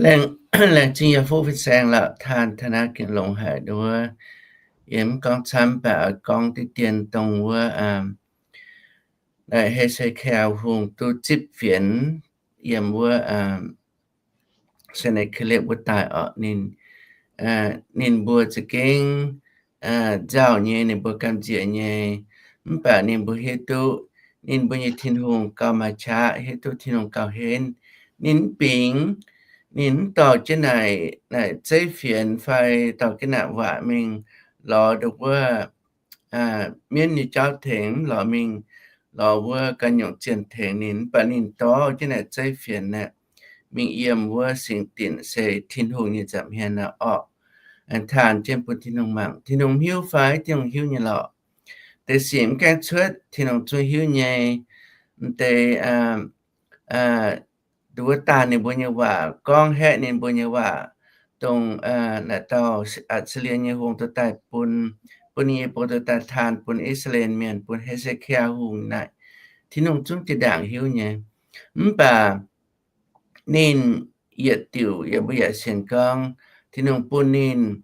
Laengz, laengz zingh yaac fuqv fin-saeng lorqc, taan taux naaiv gengh longx haic nduov. Yie mv gorngv camv, mv baac oix gorngv diqv dien dongh wuov, naaiv He^se^ki^yaa hungh duqv zipv fienx yiem wuov Sennaakiripv wuov daaih oc. Ninh, ninh mbuo za'gengh nzauh nyei, ninh mbuo gamh nziex nyei, mv baac ninh mbuo hiuv duqv ninh mbuo nyei Tin-Hungh gauh maaih qaqv, hiuv duqv Tin-Hungh gauh henv. Ninh mv bingx, ninh mv dorh jienv naaic, naaic zeiv fienx fai dorh jienv naaic waac mingh lorz nduov wuov mienv nyei jauv tengx, mv lorz mingh lorz wuov ganh nyungc zienh tengx ninh, mv baac ninh dorh jienv naaic zeiv fienx aeqv, mingh yiem wuov singx dinc se Tin-Hungh nyei nza'hmien aqv orqc. Aengx taanx jienv bun Tin-Hungh mangc. Tin-Hungh hiuv fai? Tin-Hungh hiuv nyei lorqc. Deix sic mv gaengh cuotv, Tin-Hungh zungv hiuv nyei. Mv deix nduov daanh ninh mbuo nyei waac, gorngv haeqv ninh mbuo nyei waac, dongh naaic dauh Atc^si^lie nyei hungh duqv daaih bun, bun ninh nyei bou duqv daaih taan bun I^saa^laa^en Mienh, bun He^se^ki^yaa hungh naaic, Tin-Hungh zungv zinh ndaangc hiuv nyei. Mv baac ninh yietc diuc yaac mbuo yaac sienx gorngv Tin-Hungh bun ninh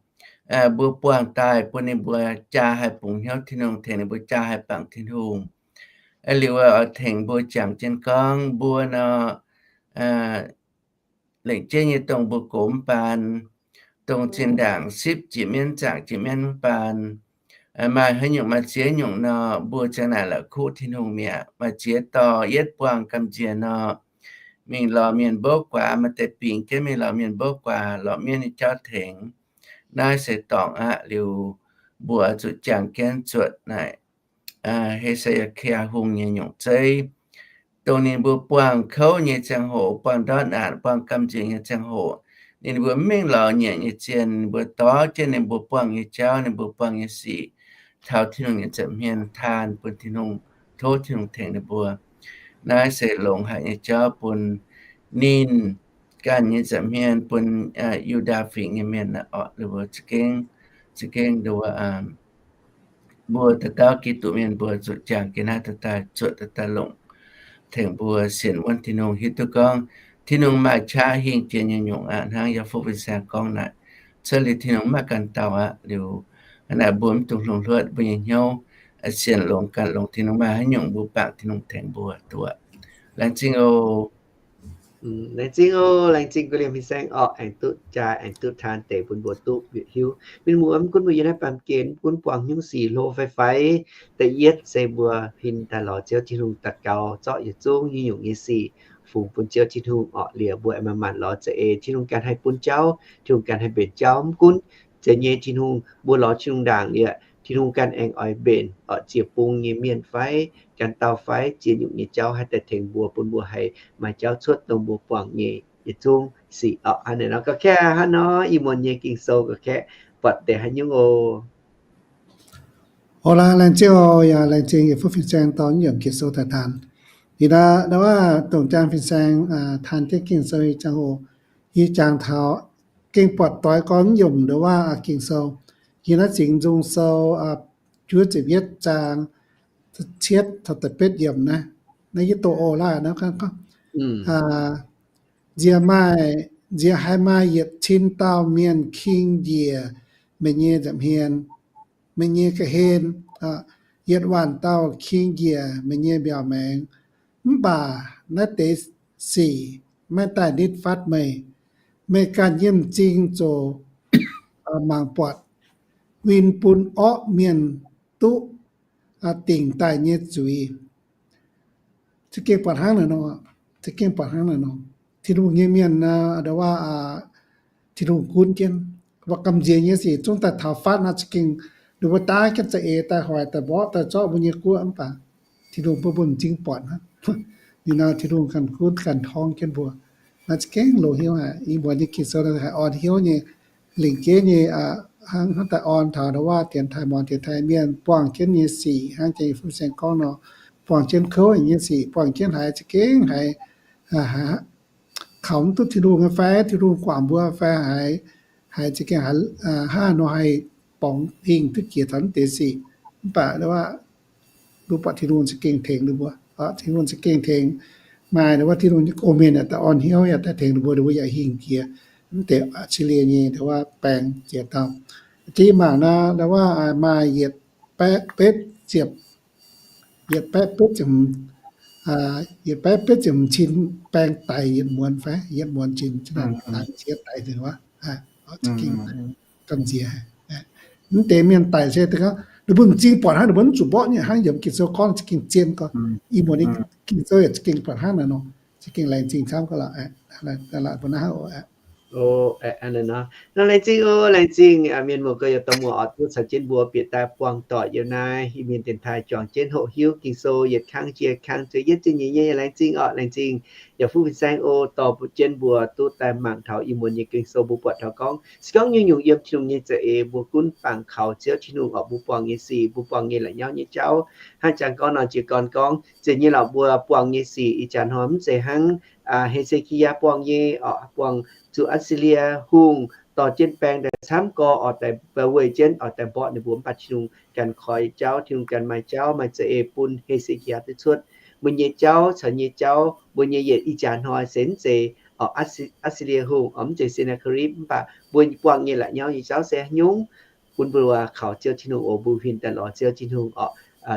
mbuo buangh daaih bun ninh mbuo jaa haih bungx hnyouv Tin-Hungh, tengx ninh mbuo jaa haih bangc Tin-Hungh. Liuz oix tengx mbuo jangx jienv gorngv mbuo nor, lengc jeiv nyei dongh mbuo gox mv baan, dongh zinh ndaangc sipv jiex mienv, zaangc jiex mienv mv baan, maaih haaix nyungc maaih ziex nyungc nor, mbuo ziang naaic la'kuqv Tin-Hungh mi'aqv. Maaih ziex dorh yietv buangh gamh nziex nor, mingh lorz mienh mbouv guaax, maaih deix bingx jienv mingh lorz mienh mbouv guaax, lorz mienv nyei jauv tengx. Naaiv se dorngc aqv. Liuz mbuo zuqc jangx jienv zuotc naaic He^se^kaa Hungh nyei nyungc zeiv, dongh ninh mbuo buangh kouv nyei ziangh hoc, buangh ndortv naanc, buangh gamh nziex nyei ziangh hoc, ninh mbuo mv mingh lorz nyanc nyei zienh, ninh mbuo dorh jienv ninh mbuo buangh nyei jauv, ninh mbuo buangh nyei sic taux Tin-Hungh nyei nza'hmien taan bun Tin-Hungh, tov Tin-Hungh tengx ninh mbuo. Naaiv se longx haic nyei jauv bun ninh ganh nyei nza'hmien, bun Yu^ndaa Fingx nyei mienh oc. Ninh mbuo za'gengh, za'gengh nduov mbuo dauh dauh Giduc mienh mbuo zuqc jangx jienv naaiv daaih, zuotc daaih longc, tengx mbuo sienx wuonv Tin-Hungh, hiuv duqv gorngv Tin-Hungh maaih qaqv hingh jiex nyei nyungc aqv. Hnangv yaac fuqv fin-saeng gorngv naaic, cuotv liuz Tin-Hungh maaih ganh dauh aqv. Liuz naaic mbuo mv dungx hlungh hluotv mbuo nyei hnyouv, sienx longx ganh longx, Tin-Hungh maaih haaix nyungc mbuo bangc Tin-Hungh tengx mbuo duqv. Laengz zingh oc. Laengz zingh oc. Laengz zingh guv liemh fin-saeng orqc, aengx duqv jaa aengx duqv taan deix bun mbuo duqv bieqc hiuv. Mienh muoz, mv gunv mbuo yiem naaiv baamh gen, mv gunv buangh nyungc sic hlo fai faix, da'yietv se mbuo huin daaih lorz Ziouv Tin-Hungh daux gaux zorqv yietc zungv nyungc-nyungc nyei sic fungx bun Ziouv Tin-Hungh orqc. Liuz mbuo aengx manc-manc lorz za'eix, Tin-Hungh ganh haih bun jauv, Tin-Hungh ganh haih mbenc jauv. Mv gunv zeiz nyei Tin-Hungh, mbuo lorz Tin-Hungh ndaangc liuz, Tin-Hungh ganh aengx oix mbenc orqc, ziec bung nyei mienh fai, ganh dauh fai, ziex nyungc nyei jauv haih daaih tengx mbuo, bun mbuo haih maaih jauv cuotv dongh mbuo buangh nyei yietc zungv sic orqc. Hnangv naaiv nor ga'kaeqv, hnangv nor Iu-Mienh nyei Ging-Sou ga'kaeqv buatc deix haaix nyungc oc. Oc laaix, laengz zingh oc. Yaac laengz zingh yietc fuqv fin-saeng dorh naaiv yiemc Ging-Sou daaih taan. Ih ndaaih ndau wuov dongh jang fin-saeng taan jienv Ging-Sou nyei ziangh hoc, yie jangx taux gengh buatc doix gorngv yiemc ndau wuov Ging-Sou. Yie naaiv Singx Nzung Sou juov ziepc yietv zaang, cietv taux da'betv yiemc naaiv, naaiv yie doqc oc laaix naaiv gorngv, nziex maaih, nziex haiz maaih yietc cin dauh mienh king njiec meih nyei nza'hmien, meih nyei ga'hlen, yietc waanc dauh king njiec meih nyei mbiaauc maengx. Mv baac naaiv deix sic maiv daaih nitv fatv meih. Meih ganh yiem m'zing zoux mangc buatc, win bun orqv mienh duqv dingc daaih nyei zuiz. Za'gengh buatc hnangv naaic nor, za'gengh buatc hnangv naaic nor. Tin-Hungh nyei mienh, ndau wuov, Tin-Hungh gunv jienv, mbuo gamh nziex nyei sic zungv daaih taux fatv nor, za'gengh ninh mbuo daav jienv za'eix daaih hoic daaih mborqv daaih zorqv mbuo nyei guoqv mv baac Tin-Hungh bun mbuo m'zing buatc hnangv. Ninh nor Tin-Hungh ganh gunv ganh torngv jienv mbuo. Naaiv za'gengh loz-hnyouv haic. Ih muonz nyei Ging-Sou haiz orn hnyouv nyei, lingc jeiv nyei, hnangv daaih orn taux ndau wuov dienx taaih muangx dienx taaih mienh buangh jienv nyei sic, hnangv jiex fuqv saeng gorngv nor, buangh jienv kouv nyei sic, buangh jienv haiz za'gengh haiz kaux mv duqv Tin-Hungh nyei fai, Tin-Hungh guangc mbuo fai, haiz, haiz za'gengh haiz hnangv nor haih borngz hingh duqv jiex taux naaiv deix sic. Mv baac ndau wuov, mbuo buatc Tin-Hungh za'gengh tengx ninh mbuo. Tin-Hungh za'gengh tengx. Maaih ndau wuov Tin-Hungh nyei gong-mienh yaac daaih orn hnyouv yaac daaih tengx ninh mbuo, ninh mbuo yaac hingh jiex mv deix Atc^si^lie nyei ndau wuov baeng jiex dauh. Jiex mangc nor, ndau wuov maaih yietc baeqv betv ziepc, yietc baeqv betv ziepc, yietc baeqv betv ziepc hmz cin baeng daic yietc muonz fai, yietc muonz cin, daic daic wuov. Gamh nziex. Mv deix mienh daic se ninh mbuo m'zing buatc hnangv, ninh mbuo mv zuqc mborqv nyei hnangv yiem Ging-Sou gorngv za'gengh zien gorngv. Ih muonz nyei Ging-Sou yaac za'gengh buatc hnangv naaic nor, za'gengh laengz zingh camv ga'lauh. Mbuo naaiv hnangv oc. Nor laengz zingh oc, laengz zingh mienh muoz gorx-youz dorh muoz orqc, duqv caux jienv mbuo bieqc daaih buangh doic yiem naaiv Iu-Mienh dienx taaih juangc jienv hoqc hiuv Ging-Sou yietc kang jiex kang, zueiz yietv zingh nyeic nyei. Laengz zingh orqc, laengz zingh yaac fuqv fin-saeng oc, dorh jienv mbuo duqv daaih mangc taux Iu-Mienh nyei Ging-Sou. Mbuo buatc taux gorngv se gorngv nyungc-nyungc yiem Tin-Hungh nyei za'eix mbuo gunv bangc kaux Ziouv Tin-Hungh orqc, mbuo buangh nyei sic, mbuo buangh nyei la'nyauv nyei jauv. Hnangv jangx gorngv nor, jiex gorn gorngv ziex nyei lorqc, mbuo buangh nyei sic ih jaax hnoi mv zeiz hnangv He^se^ki^yaa buangh nyei orqc, buangh zuqc Atc^si^lie Hungh dorh jienv baeng daaih camv gorx orqc, daaih weih jienv orqc, daaih mborqv ninh mbuo. Mv baac Tin-Hungh ganh koi jauv, Tin-Hungh ganh maaih jauv, maaih za'eix bun He^se^ki^yaa duqv cuotv. Mbuo nyei jauv caux nyei jauv, mbuo nyei yietc ih jaax hnoi se mv zeiz orqc, Atc^si^lie Hungh, orqc, mv zeiz Sennacherib, mv baac mbuo buangh nyei la'nyauv nyei jauv se haaix nyungc, bun mbuo kaux Ziouv Tin-Hungh oc, mbuo huin daaih lorz Ziouv Tin-Hungh orqc.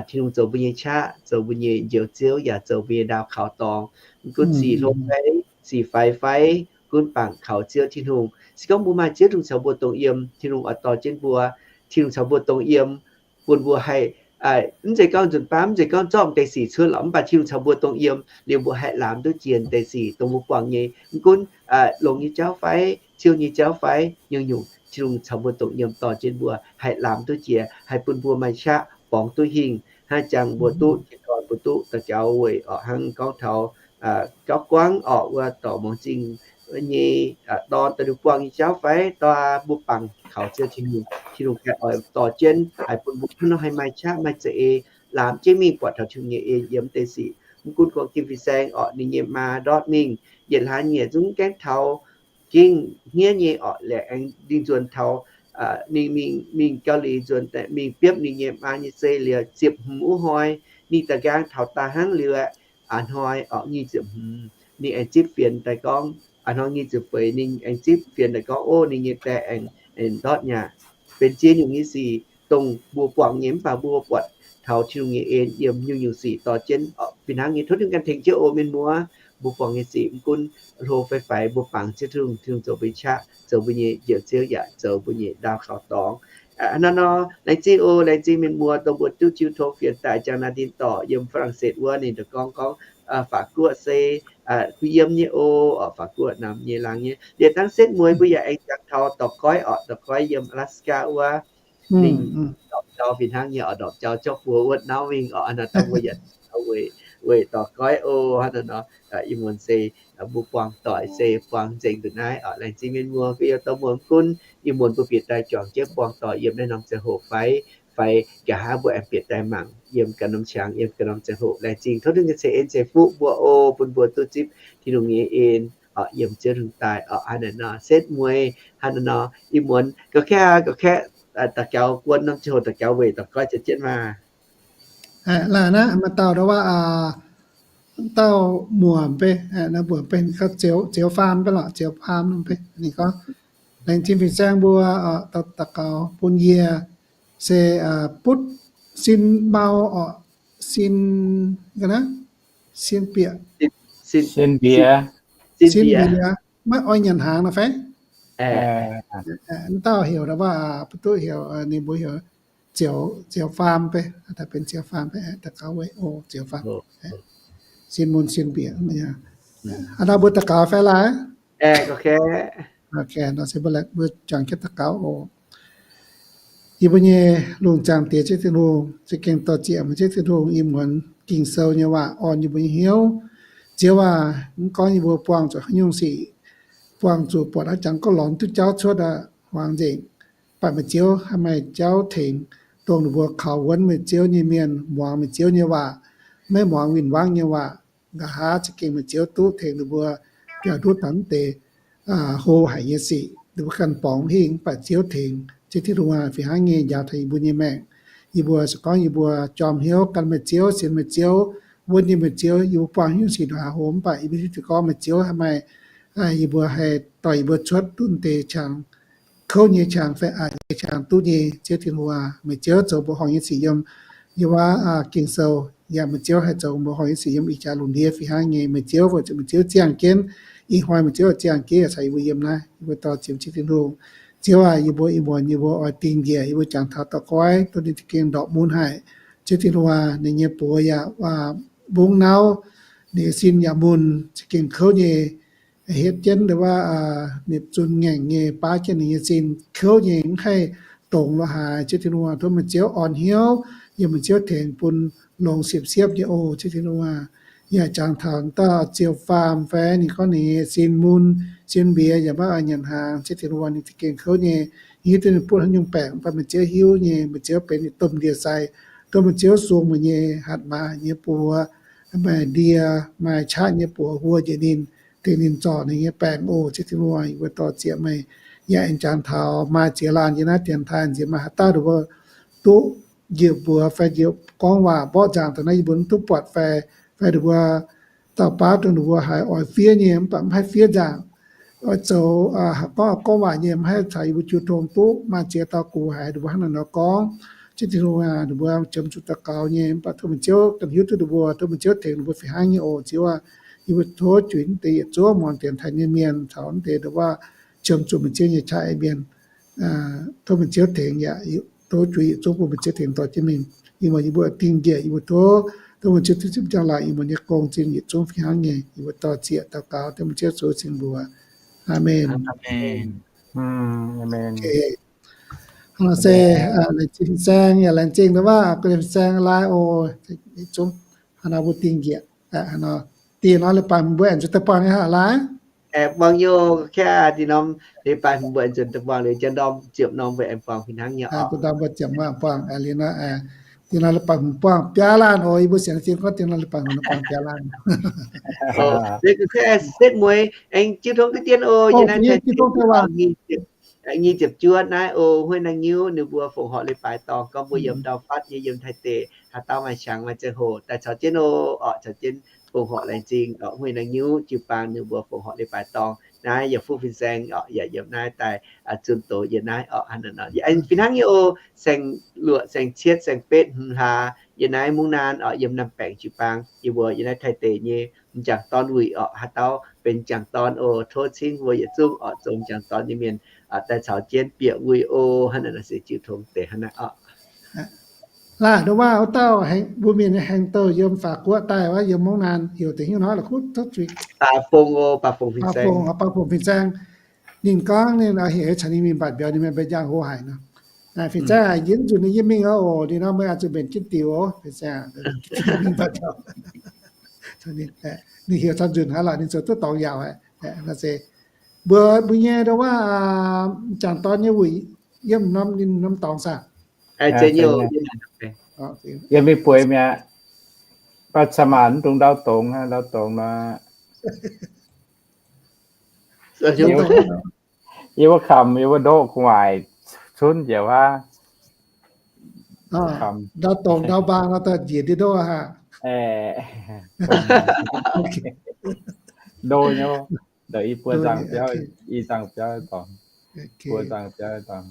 Tin-Hungh zoux mbuo nyei qaqv, zoux mbuo nyei Njoux Ziouv, yaac zoux mbuo nyei ndaau kaux dorngx. Mv gunv sic hlo fai, sic faix fai, gunv bangc kaux Ziouv Tin-Hungh. Se gorngv mbuo maaih Ziouv Tin-Hungh caux mbuo dongh yiem, Tin-Hungh oix dorh jienv mbuo. Tin-Hungh caux mbuo dongh yiem, bun mbuo haih, mv zeiz gorngv nzunc baav, mv zeiz gorngv zorqv deix sic cuotv lorqc, mv baac Tin-Hungh caux mbuo dongh yiem liuz, mbuo haih lamz duqv jiex deix sic dongh mbuo buangh nyei. Mv gunv longx nyei jauv fai, ciouv nyei jauv fai, nyungc-nyungc Tin-Hungh caux mbuo dongh yiem dorh jienv mbuo haih lamz duqv jiex, haih bun mbuo maaih qaqv borngz duqv hingh, hnangv jangx mbuo duqv, jiex dorn mbuo duqv daux gaux weic orqc, hnangv gorngv taux gauv guangv orqc, wuov dorc muangx zingh nyei dorn daaih liuz buangh nyei jauv fai, dorh mbuo bangc kaux Ziouv Tin-Hungh, Tin-Hungh haih oix dorh jienv haih bun mbuo hnangv nor haih maaih qaqv maaih za'eix lamz jienv mingh buatc taux Tin-Hungh nyei en yiem deix sic. Mv gunv gorngv Ging Fin-Saeng orqc, ninh nyei maa ndortv mingh yietc hlaax nyieqc zungv gaengh taux gengh hniev nyei orqc, laengz aengx ninh nzuonx taux, ninh mingh, mingh Gau^li nzuonx, mingh biopv ninh nyei maa nyei zei liuz ziepc hmz wuov hnoi, ninh da'nqaang taux daaih hnangv liuz aqv, a'hnoi orqc nyic ziepc hmz ninh aengx zipv fienx daaih gorngv, a'hnoi nyic ziepc feix ninh aengx zipv fienx daaih gorngv, ov, ninh nyei die aengx, aengx ndortv nyaqc. Benx ziex nyungc nyei sic dongh mbuo buangh nyei mv baac mbuo buatc taux Tin-Hungh nyei en yiem nyungc-nyungc sic dorh jienv fih hnangv nyei. Tov Tin-Hungh ganh tengx jienv oc mienh muoz. Mbuo buangh nyei sic mv gunv hlo fai faix, mbuo bangc Ziouv Tin-Hungh, Tin-Hungh zoux mbuo nyei qaqv, zoux mbuo nyei Njoux Ziouv, yaac zoux mbuo nyei ndaau kaux dorngx. Hnangv nor, laengz zingh oc, laengz zingh mienh muoz dongh mbuo duqv jiu tov fienx daaih jangx naaiv dinh dorc yiem Faa^lang^setv wuov, ninh daaih gorngv gorngv Faatv Guoqv se kuh yiem nyei oc, Faatv Guoqv namx nyei laangz nyei. Liuz dangv setv mueiz mbuo yaac aengx jangx taux dorc Goiv orqc, dorc Goiv yiem Alaska wuov, ninh ndorpv jauv fih hnangv nyei orqc, ndorpv jauv zorqv buo wuotv nauv mingh orqc. Hnangv nor dangh mbuo yaac weic dorc Goiv oc. Hnangv nor, ih muonz se mbuo buangh doic se buangh nzengc nduqc naaiv orqc. Laengz zingh mienh muoz, gu'nyuoz dorh muoz mv gunv ih muonz mbuo bieqc daaih juangc jienv buangh doic yiem naaiv norm ziangh hoc fai, fai nqa'haav mbuo aengx bieqc daaih mangc yiem ganh norm qangx, yiem ganh norm ziangh hoc. Laengz zingh tov Tin-Hungh nyei ceix en ceix fuqv mbuo oc, bun mbuo duqv zipv Tin-Hungh nyei en orqc, yiem Ziouv Tin-Hungh daaih orqc. Hnangv naaic nor setv mueiz, hnangv naaic nor ih muonz ga'kaqv, ga'kaqv daux gaux guon norm ziangh hoc daux gaux weic dorc Goiv ziouc jienv maah. Laaic naaiv maaih dauh ndau waac, dauh muoc beiv, naaiv muoc beiv ninh gorngv Zioux, Zioux Faam beiv lorqc, Zioux Faam beiv ninh gorngv, laengz zingh fin-saeng mbuo daux gaux bun yie se butv sin mau orqc, sin, ga'naaiv, sin bieqc, sin mbiex, maiv oix nyanc hnaangx nor fai? Dauh heuc ndau waac, butv duqv heuc, ninh mbuo heuc Zioux, Zioux Faam beiv, benx Zioux Faam beiv, daux gaux weic oc, Zioux Faam. Sin mun sin bieqc. Aa, mbuo daux gaux fai laaic? Nor se mbuo juangc jienv daux gaux oc. Yie mbuo nyei lungh zaangc Diex Ziouv Tin-Hungh, za'gengh dorh ziec meih Ziouv Tin-Hungh ih muonz Ging-Sou nyei waac orn yie mbuo nyei hnyouv. Ziouv aac, mv gorngv yie mbuo buangh zuqc haaix nyungc sic, buangh zuqc buatc hnangv jangx gorngv lorz duqv jauv cuotv aqv, hmuangx nzengc. Mv baac meih Ziouv haih maaih jauv tengx dongh ninh mbuo kaux wuonv meih Ziouv nyei mienh muangx meih Ziouv nyei waac, maiv muangx win-wangv nyei waac. Nqa'haav za'gengh meih Ziouv duqv tengx ninh mbuo biaux ndutv taux mv deix hlo haic nyei sic, ninh mbuo ganh borngz hingh, mv baac Ziouv tengx. Ziouv Tin-Hungh aac, fih hnangv nyei njaaux taux yie mbuo nyei maengc. Yie mbuo se gorngv yie mbuo jorm hnyouv gan meih Ziouv, sienx meih Ziouv, wuonv nyei meih Ziouv, yie mbuo buangh haaix nyungc sic ndongc haaix hlo, mv baac yie mbuo hiuv duqv gorngv meih Ziouv haih maaih, yie mbuo haih dorh yie mbuo cuotv ndutv deix qangx, kouv nyei qangx fai aqc nyei qangx duqv nyei. Ziouv Tin-Hungh aac, meih Ziouv zoux mbuoqc horngh nyei sic yiem yie mbuo Ging-Sou, yaac meih Ziouv haih zoux mbuoqc horngh nyei sic yiem ih jaax lungh ndiev fih hnangv nyei. Meih Ziouv weic zuqc meih Ziouv ziangh jienv, ih hnoi meih Ziouv ziangh jienv yaac caux yie mbuo yiem naaiv. Yie mbuo dorh ziec Ziouv Tin-Hungh. Ziouv aac, yie mbuo ih muonz yie mbuo oix dingh njiec, yie mbuo jangx taux dorh goiv, duqv ninh za'gengh ndorqc mun haic. Ziouv Tin-Hungh aac, ninh nyei buoz yaac mbungv nauv, ninh nyei sin yaac mun, za'gengh kouv nyei, hietv jienv ndo wuov, nipc zunc ngaengc nyei baav jienv ninh nyei sin, kouv nyei, mv haih dongz lo haaix. Ziouv Tin-Hungh aac, tov meih Ziouv orn hnyouv, yiem meih Ziouv tengx bun longx siepv-siepv nyei oc. Ziouv Tin-Hungh aac, yaac jangx taux dauh Ziouv Faam fai ninh gorngv ninh nyei sin mun, sin mbiex yaac maiv oix nyanc hnaangx. Ziouv Tin-Hungh aac, ninh za'gengh kouv nyei, hiuv duqv ninh butv haaix nyungc baengc, mv baac meih Ziouv hiuv nyei, meih Ziouv benx ninh domh ndie-sai. Tov meih Ziouv sung meih nyei hatc maaz nyei buoz, maaih ndie, maaih qaqv nyei buoz huo njiec ninh, tengx ninh zorc ninh nyei baengc oc. Ziouv Tin-Hungh, yie mbuo dorh ziec meih. Yaac aengx jangx taux maaih ziex laanh yiem naaiv dienx taaih nziex maaih haaix dauh ninh mbuo duqv njiec mbuox fai njiec gorngv waac mborqv nzaangc daaih naaiv yie mbuo mv duqv buatc fai, fai ninh mbuo dauh baav dongh ninh mbuo haiz oix fiev nyei mv baac mv haih fiev nzangc. Oix zoux gorngv, gorngv waac nyei mv haih caux yie mbuo jiu tong duqv. Maaih ziex dauh gux haiz ninh mbuo hnangv naaiv nor gorngv. Ziex Tin-Hungh aac, ninh mbuo qiemx zuqc daux gaux nyei mv baac tov meih Ziouv ganh hiuv duqv ninh mbuo, tov meih Ziouv tengx ninh mbuo fih hnangv nyei oc. Ziouv aac, yie mbuo tov juix naaiv deix yietc zungv muangx dienx taux nyei mienh caux naaiv deix nduov waac qiemx zuqc meih Ziouv nyei qaqv mienh. Tov meih Ziouv tengx yaac tov juix yietc zungv bun meih Ziouv tengx dorh jienv mingh. Ih muonz yie mbuo dingh njiec, yie mbuo tov, tov meih Ziouv zipv njang-laangc yie mbuo nyei gong zinh yietc zungv fih hnangv nyei. Yie mbuo dor-ziec daux gaux tov meih Ziouv zoux cing mbuox. Aamen. Hnangv naaiv se laengz zingh fin-saeng yaac laengz zingh nduov waac guei fin-saeng laai oc. Yietc zungv hnangv naaiv mbuo dingh njiec, dingh nor leiz-baaix mbuo aengx zuqc daaih buangh nyei hnangv laai. Buangh nyei, kaav dingh norm leiz-baaix mbuo aengx zuqc daaih buangh liuz, njang ndorm ziepc norm mbuo aengx buangh fih hnangv nyei oc. Da'daaih mbuo ziepc norm buangh liuz nor, dingh nor leiz-baaix hmz buangh biaa laanh oc. Yie mbuo sienx fim gorngv dingh nor leiz-baaix hmz buangh biaa laanh. Setv mueiz aengx jiu tong duqv dien oc. Yie naaiv nyic ziepc juov naaiv oc, Huei Naang Nyiuv ninh mbuo fongc horc leiz-baaix dorngh gorngv mbuo yiem ndau fatv nyei, yiem Taiv deic, haaix dauh maaih qangx maaih ziangh hoc daaih caux jienv oc. Oc, caux jienv fongc horc laengz zingh oc. Huei Naang Nyiuv jiu-baang ninh mbuo fongc horc leiz-baaix dorngh naaiv yaac fuqv fin-saeng oc, yaac yiem naaiv daaih zunh doz yiem naaiv oc. Fih hnangv nyei oc. Saeng-luoqc, saeng-cietv, saeng-betv hmz hlaax yiem naaiv Mungv Naan oc, yiem Namh Baengc jiu-baang yie mbuo yiem naaiv Taiv deic nyei m'jangc dorn wuic oc. Haaix dauh benx m'jangc dorn oc, tov cingv mbuo yietc zungv oc, zoux m'jangc dorn nyei mienh daaih caux jienv bieqc wuic oc. Hnangv naaiv se jiu tong deix hnangv naaiv oc. Laaic nduov waac wuov dauh mbuo mienh nyei haengh douh yiem Faatv Guoqv daaih wuov, yiem Mungv Naan, heuc deix hnyouv hnoi la'kuqv tov zuiz. Baac Fongc oc, Baac Fongc fin-saeng. Baac Fongc fin-saeng. Ninh gorngv ninh heuc caux ninh mingh mbatc mbiauz, ninh mienh mbaih njang hlo haic nor. Fin-saeng aac, yie nzunc ninh yie mingh oc. Ninh nor meih oix zuqc mbenc jienv diuc oc. Fin-saeng, ninh heuc camv nzunc hnangv lorqc, ninh zoux duqv dorngx yaauc haic. Naaiv se mbuo, mbuo nyei nduov waac m'jangc dorn nyei wuic yiem norm, ninh norm dorngx saah? Yie mingh bueix mi'aqv. Baac ca'maanc mv dungx ndau dongz, ndau dongz nor. Yie wuov kamx, yie wuov ndoqv gu'nguaaic cunv njiec wuov. Ndau dongz ndau mbaang nor daaih njiec ndiev ndoqv aqv. Ndo nyei, ndau i buo nzangc biauv, i nzangc biauv dorngx. Buo nzangc biauv dorngx.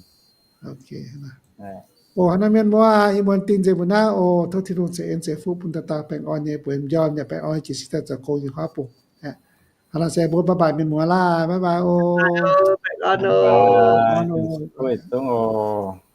Oc, hnangv naaiv mienh muoz, ih muonz dingh nzengc mbuo naaiv oc. Tov Tin-Hungh ceix en ceix fuqv bun dauh dauh baengh orn nyei, bueix m'njormh yaac baengh orn jiex sieqv daaih zoux gong nyei huaav bung. Hnangv naaiv se mbuo bye bye mienh muoz laah, bye bye oc. Baengh orn oc.